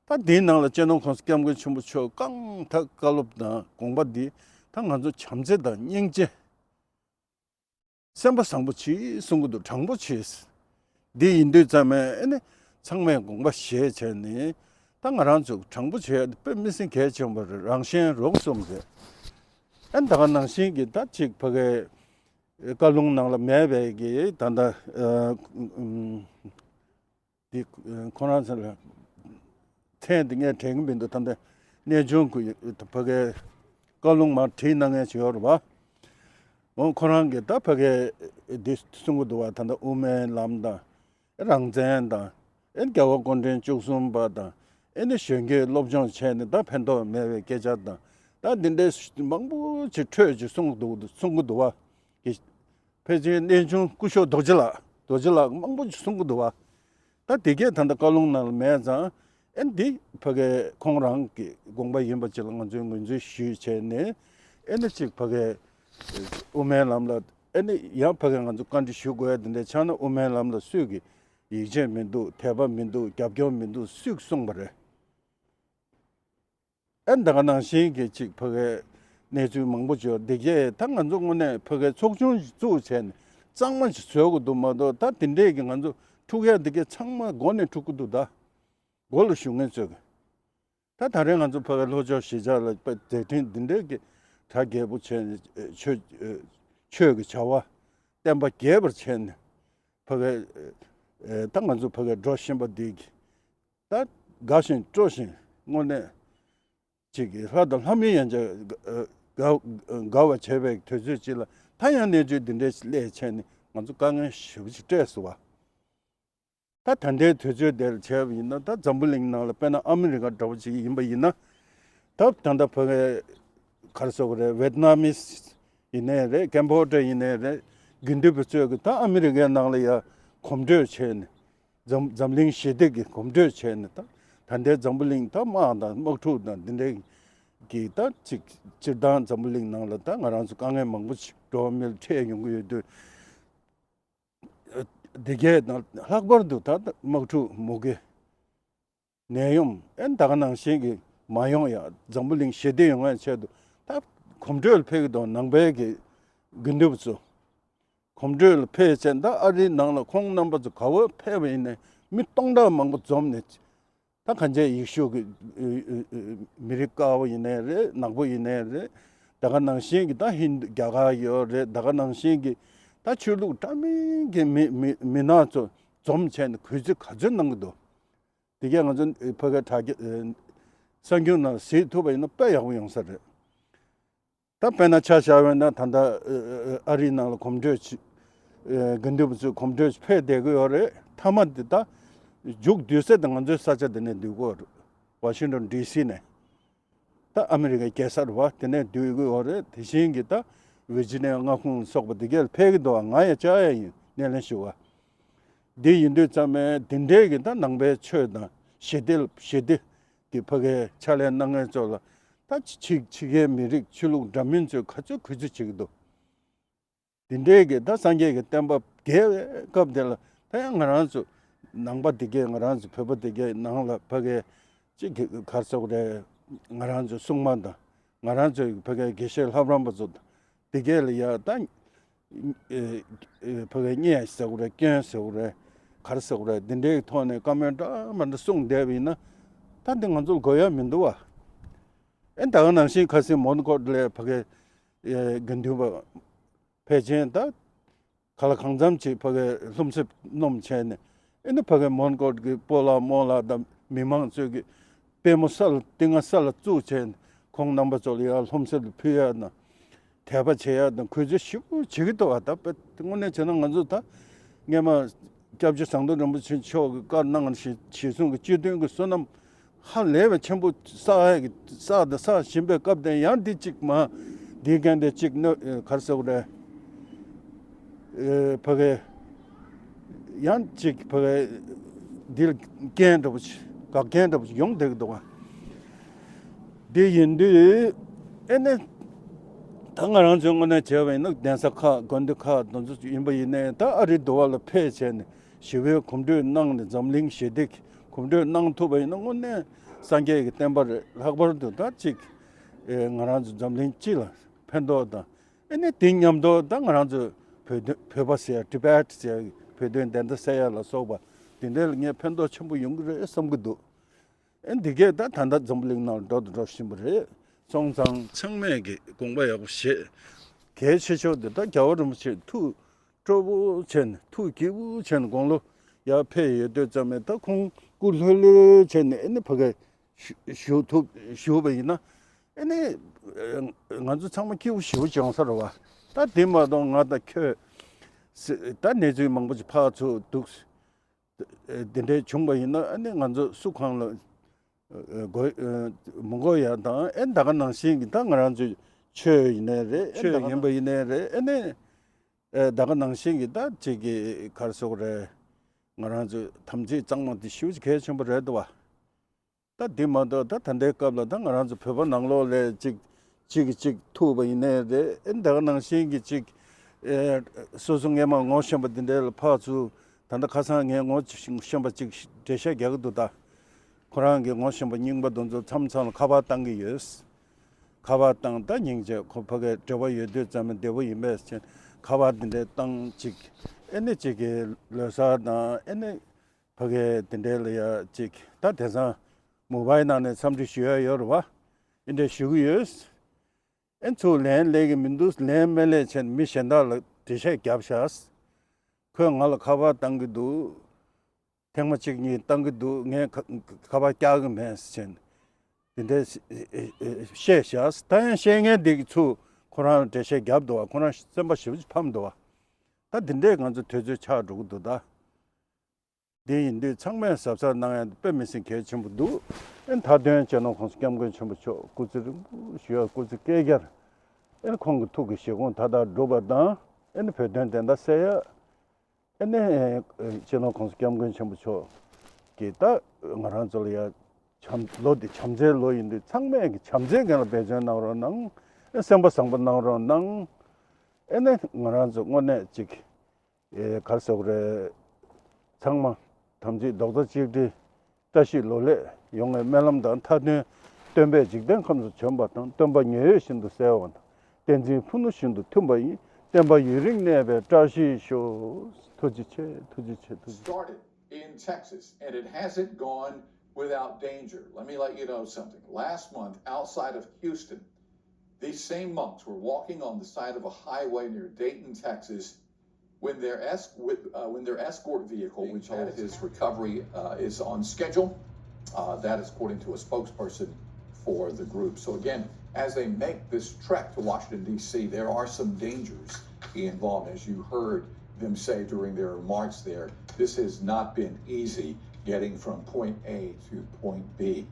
ད་འདིའི་ནང་ལ་སྤྱི་ནོར་༸གོང་ས་༸སྐྱབས་མགོན་ཆེན་པོ་མཆོག་རྐང་ཐང་བཀའ་སློབ་དང་དགོངས་པ་འདི་ད་ང་ཚོ་བྱམས་བརྩེ་དང་སྙིང་རྗེ། སེམས་པ་བཟང་པོ་བྱེད་གསུང་གི་འདུག་དྲང་པོ་བྱེད། འདི་ཡིན་དུས་ཙམ་ནས་ཨེ་ནི་ཚང་མས་དགོངས་པ་བཞེས་བྱས་ནས་ད་ང་རང་ཚོ་དྲང་པོ་བྱེད་ཡ་དེ་དཔེ་མི་སྲིད་གལ་ཆེན་པོ་རེད། རང་གཞན་རོགས་གསུམ་རེད། ཨེ་ད་ག་ནང་བཞིན་གྱི་ད་ཅིག་ཕ་གའི་བཀའ་ལུང་ནང་ལ་མེད་པའི་གི་ད་ལྟ་ཨ་འདི་ཁོ་རང་ཚོ་ལ་མཚན་འདི་ངས་དྲན་གྱི་མི་འདུག་ད་ལྟ་གནས་ཆུང་གི་ཕ་གའི་བཀའ་ལུང་མར་བྲིས་གནང་མཁན་ཞིག་ཡོད་རེད་བ། འོ་ཁོ་རང་གིས་ད་ཕ་གའི་འདི་གསུང་གི་འདུག་བ། ད་ལྟ་དབུ་མའི་ལམ་དང་རང་བཙན་དང་ཨེ་རྒྱལ་བ་སྐུ་ཕྲེང་བཅུ་གསུམ་པ་དང་ཨེ་ནི་གཞོན་སྐྱེས་སློབ་སྦྱོང་བྱས་ནས་ད་ཕན་ཐོགས་མེད་པའི་སྐད་ཆ་དང་ད་འདི་འདྲའི་མང་པོ་ཅིག་འཕྲོས་ཅིག་གསུང་གི་འདུག་གསུང་གི་འདུག་བ། ཕལ་ཆེར་གནས་ཆུང་སྐུ་ཞབས་རྡོ་རྗེ་ལགས་རྡོ་རྗེ་ལགས་མང་པོ་ཅིག་གསུང་གི་འདུག་བ། ད་དེ་གས་ད་ལྟ་བཀའ་ལུང་ནང་ལ་མེད་ཙང་ཨེ་འདི་ཕ་གའི་ཁོང་རང་གི་དགོངས་པ་ཡིན་པ་ཅིག་ལ་ང་ཚོས་ངོས་འཛིན་ཞུས་བྱས་ནས་ཨེ་ནི་ཅིག་ཕ་གའི་དབུ་མའི་ལམ་ལ་ཨེ་ནི་ཡང་ཕ་གའི་ང་ཚོ་བཀའ་འདྲི་ཞུ་དགོས་ཡ་དེ་འདྲའི་ཆགས་ན་དབུ་མའི་ལམ་ལ་སུས་ཀྱི་ཡིད་ཆེས་མི་འདུག་དད་པ་མི་འདུག་རྒྱབ་སྐྱོར་མི་འདུག་སུས་གསུངས་པ་རེད། ཨེ་ད་ག་ནང་བཞིན་གྱི་ཅིག་ཕ་གའི་གནས་ཚུལ་མང་པོ་ཅིག་ཡོད། འདི་གས་ད་ང་ཚོ་དངོས་གནས་ཕ་གའི་ཚོགས་ཆུང་ཞིག་བཙུགས་བྱས་ནས་གཙང་མ་ཞིག་བཟོ་དགོས་འདུག་མ་གཏོགས་ད་དེ་འདྲས་ཀྱི་ང་ཚོ་འཁྲུག་ཡ་འདི་གས་ཚང་མ་མགོ་ནས་འཁྲུག་གི་འདུག་ད་མགོ་ལ་ཞུགས་མཁན་ཚོས་ཀྱི་ད་ད་རེས་ང་ཚོ་ཕ་གའི་ལྷོ་ཕྱོགས་གཞིས་ཆགས་ལ་དཔེ་མཛད་འཕྲིན་འདི་འདྲས་ཀྱི་གྲ་རྒྱས་པོ་བྱས་ནས་ཆོས་ཆོས་ཀྱི་བྱ་བ་བསྟན་པ་རྒྱས་པར་བྱས་ནས་ཕ་གའི་ད་ང་ཚོ་ཕ་གའི་འགྲོ་བཞིན་པ་འདི་གི་ད་དགའ་བཞིན་སྤྲོ་བཞིན་དངོས་གནས་ཅིག་གི་ལྷ་དང་ལྷ་མིན་ཡང་ཅིག་དགའ་དགའ་བ་བྱས་པའི་དུས་ཚོད་ཅིག་ལ་ ད་ཡང་གནས་ཚུལ་འདི་འདྲའི་སླེབས་བྱས་ནས་ང་ཚོ་དཀའ་ངལ་ཞེ་པོ་ཅིག་སྤྲད་སོང་བ། ད་ད་ལྟའི་དུས་ཚོད་དེར་བྱས་པ་ཡིན་ན། ད་འཛམ་བུ་གླིང་ནང་ལ་དཔེར་ན་ཨ་མི་རི་ཀ་འདྲ་བོ་ཅིག་ཡིན་པ་ཡིན་ན། ད་ད་ལྟ་ཕ་གི་ག་རེ་ཟེར་དགོས་རེད། ཝེད་ནམ་མི་ཡིན་ནའི་རེད། ཀེམ་བྷོ་ཌ་ཡིན་ནའི་རེད། དགེ་འདུན་པ་ཚོས་གི་ད་ཨ་མི་རི་ཀའི་ནང་ལ་ཡ་གོམ་བགྲོད་བྱས་ནས། འཛམ་འཛམ་གླིང་ཞི་བདེ་གི་གོམ་བགྲོད་བྱས་ནས། ད་ད་ལྟའི་འཛམ་བུ་གླིང་ད་དམག་དང་དམག་འཁྲུག་དང་འདི་འདྲའི་གི་ད་ཅིག་སྤྱིར་བཏང་འཛམ་བུ་གླིང་ནང་ལ་ད་ང་རང་ཚོ་དཀའ་ངལ་མང་པོ་ཞིག་འགྲོ་བ་མིར་འཕྲད་ཡོང་གི་ཡོད་དུས། འདི་གའི་ནང་ལྷག་པར་དུ་ད་དམག་འཁྲུག་མུ་གེ། ནད་ཡམས། ཨེ་ད་ག་ནང་བཞིན་གྱི་མ་ཡོང་ཡ། འཛམ་བུ་གླིང་ཞི་བདེ་ཡོང་ཡ་ཆེད་དུ་ད་གོམ་བགྲོད་ལ་ཕེབས་ཀྱི་འདུག་ནང་པའི་གི་དགེ་འདུན་པ་ཚོ་གོམ་བགྲོད་ལ་ཕེབས་བྱས། ད་ཨ་རིའི་ནང་ལ་ཁོང་རྣམ་པ་ཚོ་ག་བར་ཕེབས་པ་ཡིན་ནའི་མི་སྟོང་ཕྲག་མང་པོ་འཛོམས་ནས། ད་གང་ཅི་ཡེ་ཤུ་གི་མི་རིགས་དཀར་པོ་ཡིན་ནའི་རེད། ནག་པོ་ཡིན་ནའི་རེད། ད་ག་ནང་བཞིན་གྱི་ད་ཧིན་རྒྱ་གར་ཡོད་རེད། ད་ག་ནང་བཞིན་གྱི་ད་ཆོས་ལུགས་འདྲ་མིན་གྱི་མི་མི་མི་སྣ་ཚོ་འཛོམས་བྱས་ནས་གུས་བརྩི་ག་ཚོད་གནང་གི་འདུག་དེ་གས་ང་ཚོ་ཕ་གི་དྲ་རྒྱ་གསར་འགྱུར་ནང་གཟིགས་ཐུབ་པ་ཡིན་ན་དཔེ་ཡག་པོ་ཡོང་ས་རེད། ད་དཔེར་ན་ཆ་བཞག་པ་ཡིན་ན། ད་ལྟ་ཨ་རིའི་ནང་ལ་གོམ་བགྲོད་ཅིག་དགེ་འདུན་པ་ཚོས་གོམ་བགྲོད་ཅིག་ཕེབས་བསྡད་ཀྱི་ཡོད་རེད། མཐའ་མ་དེ་ད་མཇུག་བསྡུ་ས་དེ་ང་ཚོའི་ས་ཆ་དེ་ནས་བསྡུ་གི་ཡོད་རེད། ཝ་ཤིང་ཊོན་ཌི་སི་ནས། ད་ཨ་མི་རི་ཀའི་རྒྱལ་ས་རེད་བ། དེ་ནས་བསྡུ་གི་ཡོད་རེད། དེ་བཞིན་གྱི་ད་ཝི་ཇི་ནི་ཡ་མངའ་ཁོངས་ལ་སོགས་པ་དེ་གས་ལ་ཕེབས་ཀྱི་འདུག་ང་ཡང་བཅར་ཡ་ཡིན། སྣེ་ལེན་ཞུ་བ། འདི་ཡིན་དུས་ཙམ་པས་འདི་འདྲའི་གི་ད་ནང་པའི་ཆོས་དང་ཞི་བདེ་ཞི་བདེ་གི་ཕ་གིའི་ཕྱག་ལས་གནང་མཁན་ཚོ་ལ། ད་ཕྱི་ཕྱི་རྒྱལ་མི་རིགས་ཆོས་ལུགས་འདྲ་མིན་ཚོས་ག་ཚོད་གུས་བརྩི་བྱེད་ཀྱི་འདུག་འདི་འདྲའི་གི་ད་སངས་རྒྱས་ཀྱི་བསྟན་པ་རྒྱས་པའི་སྐབས་དེ་ལ། ད་ཡང་ང་རང་ཚོ་ནང་པ་དེ་གས། ང་རང་ཚོ་བོད་པ་དེ་གས་ནང་ལ་ཕ་གི་ཅིག་གི་ག་རེ་ཟེར་དགོས་རེད། ང་རང་ཚོ་སྲུང་མ་དང་། ང་རང་ཚོའི་ཕ་གི་དགེ་བཤེས་ལྷ་རམས་པ་ཚོ་དང་། དེ་གས་ལ་ཡ་ད་ཨེ་ཨེ་ཕ་གི་བརྙས་ཟེར་དགོས་རེད། སྐྱོན་ཟེར་དགོས་རེད། ག་རེ་ཟེར་དགོས་རེད། འདི་འདྲའི་ཐོག་ནས་བཀའ་མོལ་འདྲ་མི་འདྲ་གསུངས་བསྡད་པ་ཡིན་ན། ད་འདི་ང་ཚོ་ལ་དགོས་ཡ་མི་འདུག་བ། ཨེ་ད་ག་ནང་བཞིན་ཁ་སང་མོན་གྷོ་ལ་ཕ་གི་ཨེ་དགེ་འདུན་པ་ཕལ་ཆེར་ད་ག་ལ་གང་འཚམ་ཅིག་ཕ་གི་ལྷུང་བཟེད་སྣོམ་བྱས་ནས། ཨེ་ནི་ཕ་གི་མོན་གྷོ་གི་སྤོ་ལགས་རྨོ་ལགས་དང་མི་མང་ཚོས་ཀྱི་པུས་མོ་ས་ལ་རྟིང་ང་ས་ལ་བཙུགས་བྱས་ནས། ཁོང་རྣམ་པ་ཚོ་ལ་ཡང་ལྷུང་བཟེད་ཕུལ་ཡ་དང་། དད་པ་བྱེད་ཡ་དང་གུས་བརྩི་ཞེ་པོ་བྱེད་ཀྱི་འདུག་བ། ད་དཔེ་དངོས་གནས་བྱས་ན་ང་ཚོ་ད་སྔས་མ་སྐྱབས་རྗེ་ཟམ་གདོང་རིན་པོ་ཆེ་མཆོག་གིས་བཀའ་གནང་བཞིན་གཞིས་གཞུང་གི་སྤྱི་དོན་གྱི་བསོད་ནམས་ཧ་ལས་པའི་ཆེན་པོ་བསགས་ཡ་གི་བསགས་དང་བསགས་བཞིན་པའི་སྐབས་དེ། ཡང་འདི་གཅིག་མ་འདིའི་འགན་དེ་གཅིག་གནོད་ག་རེ་ཟེར་དགོས་རེད། ཨེ་ཕ་གི་ཡང་གཅིག་ཕ་གི་འདིར་རྐྱེན་འདྲ་པོ་ཞིག་འགག་རྐྱེན་འདྲ་པོ་ཞིག་ཡོང་བསྡད་ཀྱི་འདུག་བ། འདི་ཡིན་དུས་ཨེ་ནི་ད་ང་རང་ཚོའི་ངོས་ནས་བྱས་པ་ཡིན་ན། གདན་ས་ཁག་དགོན་སྡེ་ཁག་དེ་ཚོ་ཡིན་པ་ཡིན་ནའི། ད་ཨ་རི་དུ་བ་ལ་ཕེབས་བྱས་ནས་ཞི་བའི་གོམ་བགྲོད་གནང་ནས། འཛམ་གླིང་ཞི་བདེ་གི་གོམ་བགྲོད་གནང་ཐུབ་པ་ཡིན་ན། དངོས་གནས་སངས་རྒྱས་ཀྱི་བསྟན་པ་རེད། ལྷག་པར་དུ་ད་ཅིག་ཨེ་ང་རང་ཚོ་འཛམ་གླིང་སྤྱི་ལ་ཕན་ཐོགས་དང་། ཨེ་ནི་དེ་མཉམ་དུ་ད་ང་རང་ཚོ་བོད་དོན་བོད་པ་ཟེར་ཡ། ཊི་བེཊ་ཟེར་ཡ། བོད་དོན་བདེན་མཐའ་གསལ་ཡ་ལ་སོགས་པ་དེ་འདྲ་ལ་ངས་ཕན་ཐོགས་ཆེན་པོ་ཡོང་གི་རེད་བསམ་གྱི་འདུག་ཨེ་འདི་གས་ད་ད་ལྟ་འཛམ་བུ་གླིང་ནང་འགྲོ་དང་འགྲོ་བཞིན་པ་རེད། སོང་ཙང་ཚང་མས་ཀྱི་དགོངས་པ་ཡག་པོ་བཞེས། གལ་ཆེ་ཤོས་དེ་ད་རྒྱལ་བ་རིན་པོ་ཆེ་ཐུགས་སྤྲོ་པོ་བྱས་ནས། ཐུགས་དགྱེས་པོ་བྱས་ནས་དགུང་ལོ་ཡར་ཕེབས་ཡོད་དུས་ཙམ་པས། ད་ཁོང་སྐུ་ལྷོད་ལྷོད་བྱས་ནས་ཨེ་ནི་ཕ་གི་བཞུགས་ཐུབ་བཞུགས་པ་ཡིན་ན། ཨེ་ནི་ང་ཚོ་ཚང་མ་སྐྱིད་པོ་ཞེ་པོ་བྱུང་ས་རེད་བ། ད་དེ་མ་གཏོགས་ང་དང་ཁྱོད་ད་གནས་ཚུལ་མང་པོ་ཞིག་ཕར་ཚུར་འདུག་དེ་འདྲའི་བྱུང་བ་ཡིན་ན། ཨ་ནི་ང་ཚོ་སུ་གང་ལ་དགོས་མི་དགོས་ཡ་དང་། ཨེ་ད་ག་ནང་བཞིན་གྱི་ད་ང་རང་ཚོའི་ཆོས་ཡིན་ནའི་རེད། ཨེ་ཆོས་ད་ག་ཡིན་པ་ཡིན་ནའི་རེད། ཨེ་ནི་ཨེ་ད་ག་ནང་བཞིན་གྱི་ད་ཅིག་གི་ག་རེ་ཟེར་དགོས་རེད། ང་རང་ཚོའི་དམ་ཚིག་གཙང་མ་དེ་ཞེ་པོ་ཅིག་གལ་ཆེན་པོ་རེད་འདུག་བ། ད་དེ་མ་གཏོགས་ད་ད་ལྟའི་སྐབས་ལ་ད་ང་རང་ཚོ་བོད་པ་ནང་ལོགས་ལ་ཅིག་གཅིག་གིས་གཅིག་ཐུག་པ་ཡིན་ནའི་རེད། ཨེ་ད་ག་ནང་བཞིན་གྱི་ཅིག་ཨེ་སོ་སོ་སྔས་མ་ངོ་ཤེས་པ་འདི་འདྲའི་ལ་ཕར་ཚུར། ད་ལྟ་ཁ་སང་ངས་ངོ་ཤེས་པ་ཅིག་འགྲེལ་བཤད་རྒྱག་གི་འདུག་ད་ཁོ་རང་གི་ངོ་ཤེས་པ་རྙིང་པ་དེ་ཚོ་མཚམས་མཚམས་ལ་ཁ་པར་བཏང་གི་ཡོད། ཁ་པར་བཏང་། ད་སྙིང་རྗེ། ཁོ་ཕ་གིར་འབྲེལ་བ་ཡོད་དུས་ཙམ་པ་བདེ་པོ་ཡིན་པས་ཟེར་ཁ་པར་འདི་འདྲའི་བཏང་། ཅིག་ཨེ་ནི་ཅིག་གི་ལོ་གསར་དང་། ཨེ་ནི་ཕ་གི་དེ་འདྲའི་ལ་ཡ་ཅིག་ད་དེང་སང་མོ་བྷལ་ནང་ནས་འཚམས་འདྲི་ཞུ་ཡ་ཡོད་རེད་བ། ཨེ་འདྲ་ཞུ་གི་ཡོད། ཨེ་ཚུར་ལན་སླེབས་ཀྱི་མི་འདུག་ལན་མི་སླེབས་བྱས་ནས་མི་གཞན་དག་ལ་འགྲེལ་བཤད་བརྒྱབ་ཤག་ཁོས་ང་ལ་ཁ་པར་བཏང་གི་འདུག་ཐེངས་མ་གཅིག་གཉིས་བཏང་གི་འདུག་ངས་ཁ་ཁ་པར་བཀྱག་གི་མེད་ཟེར་བྱས་ནས་དེ་འདྲའི་བཤད་ཤག་ད་ཡང་བཤད་མཁན་དེ་གིས་ཚུར་ ཁོ་རང་འགྲེལ་བཤད་བརྒྱབ་འདུག་བ། ཁོ་རང་སེམས་པ་ཞེ་པོ་ཅིག་ཕམ་འདུག་བ། ད་འདི་འདྲས་ང་ཚོ་དུས་ཚོད་ཆགས་འགྲོ་གི་འདུག་ད། འདི་ཡིན་དུས་ཚང་མས་གཟབ་གཟབ་གནང་ཡ་དཔེ་མི་སྲིད་གལ་ཆེན་པོ་འདུག་ཨེ་མཐའ་དོན་སྤྱི་ནོར་༸གོང་ས་༸སྐྱབས་མགོན་ཆེན་པོ་མཆོག་སྐུ་ཚེ་རིང་པོ་བཞུགས་ཡ། སྐུ་ཚེ་བསྐལ་བརྒྱར་ཨེ་ཁོང་གི་ཐུགས་ཀྱི་བཞེད་དགོངས་མཐའ་དག་འགྲུབ་པ་དང་། ཨེ་བོད་དོན་བདེན་མཐའ་གསལ་ཡ། ཨེ་ནས་སྤྱི་ནོར་༸གོང་ས་༸སྐྱབས་མགོན་ཆེན་པོ་མཆོག་གིས་ད་ང་རང་ཚོ་ལ་ཡ་བྱམས་ལོ་འདི་བྱམས་བརྩེའི་ལོ་ཡིན་དུས་ཚང་མས་ཀྱི་བྱམས་བརྩེའི་སྒང་ལ་འབད་བརྩོན་གནང་རོགས་གནང་། ཨེ་སེམས་པ་བཟང་པོ་གནང་རོགས་གནང་། ཨེ་ནས་ང་རང་ཚོ་དངོས་གནས་ཅིག་ཨེ་ག་རེ་ཟེར་དགོས་རེད། ཚང་མ་དམ་ཚིག་རྡོག་རྩ་གཅིག་སྒྲིལ། བཀྲ་ཤིས་ལོ་ལེགས་ཡོང་བའི་སྨོན་ལམ་དང་། མཐའ་དོན་སྟོན་པས་འཇིག་རྟེན་ཁམས་སུ་བྱོན་པ་དང་། སྟོན་པ་མཉན་ཡོད་བཞིན་དུ་གསལ་བ་དང་། བསྟན་འཛིན་ཕུ་ནུ་བཞིན་དུ་མཐུན་པ་ཡིས། བསྟན་པ་ཡུན་རིང་གནས་པའི་བཀྲ་ཤིས་ཤོག་ཐུགས་རྗེ་ཆེ། ཐུགས་རྗེ་ཆེ། ཐུགས་རྗེ་ཆེ། Started in Texas, and it hasn't gone without danger. Let me let you know something. Last month, outside of Houston, these same monks were walking on the side of a highway near Dayton, Texas, when their esc- with, uh, when their escort vehicle, we told his recovery uh, is on schedule. Uh, that is according to a spokesperson for the group. So again, as they make this trek to Washington D C, there are some dangers involved, as you heard them say during their remarks there. This has not been easy getting from point A to point B.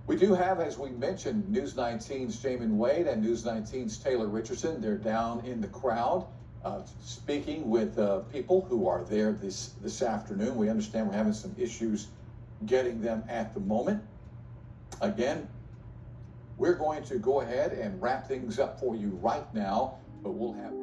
We do have, as we mentioned, News nineteen's Jamin Wade and News nineteen's Taylor Richardson. They're down in the crowd uh, speaking with uh, people who are there this, this afternoon. We understand we're having some issues getting them at the moment. Again, we're going to go ahead and wrap things up for you right now, but we'll have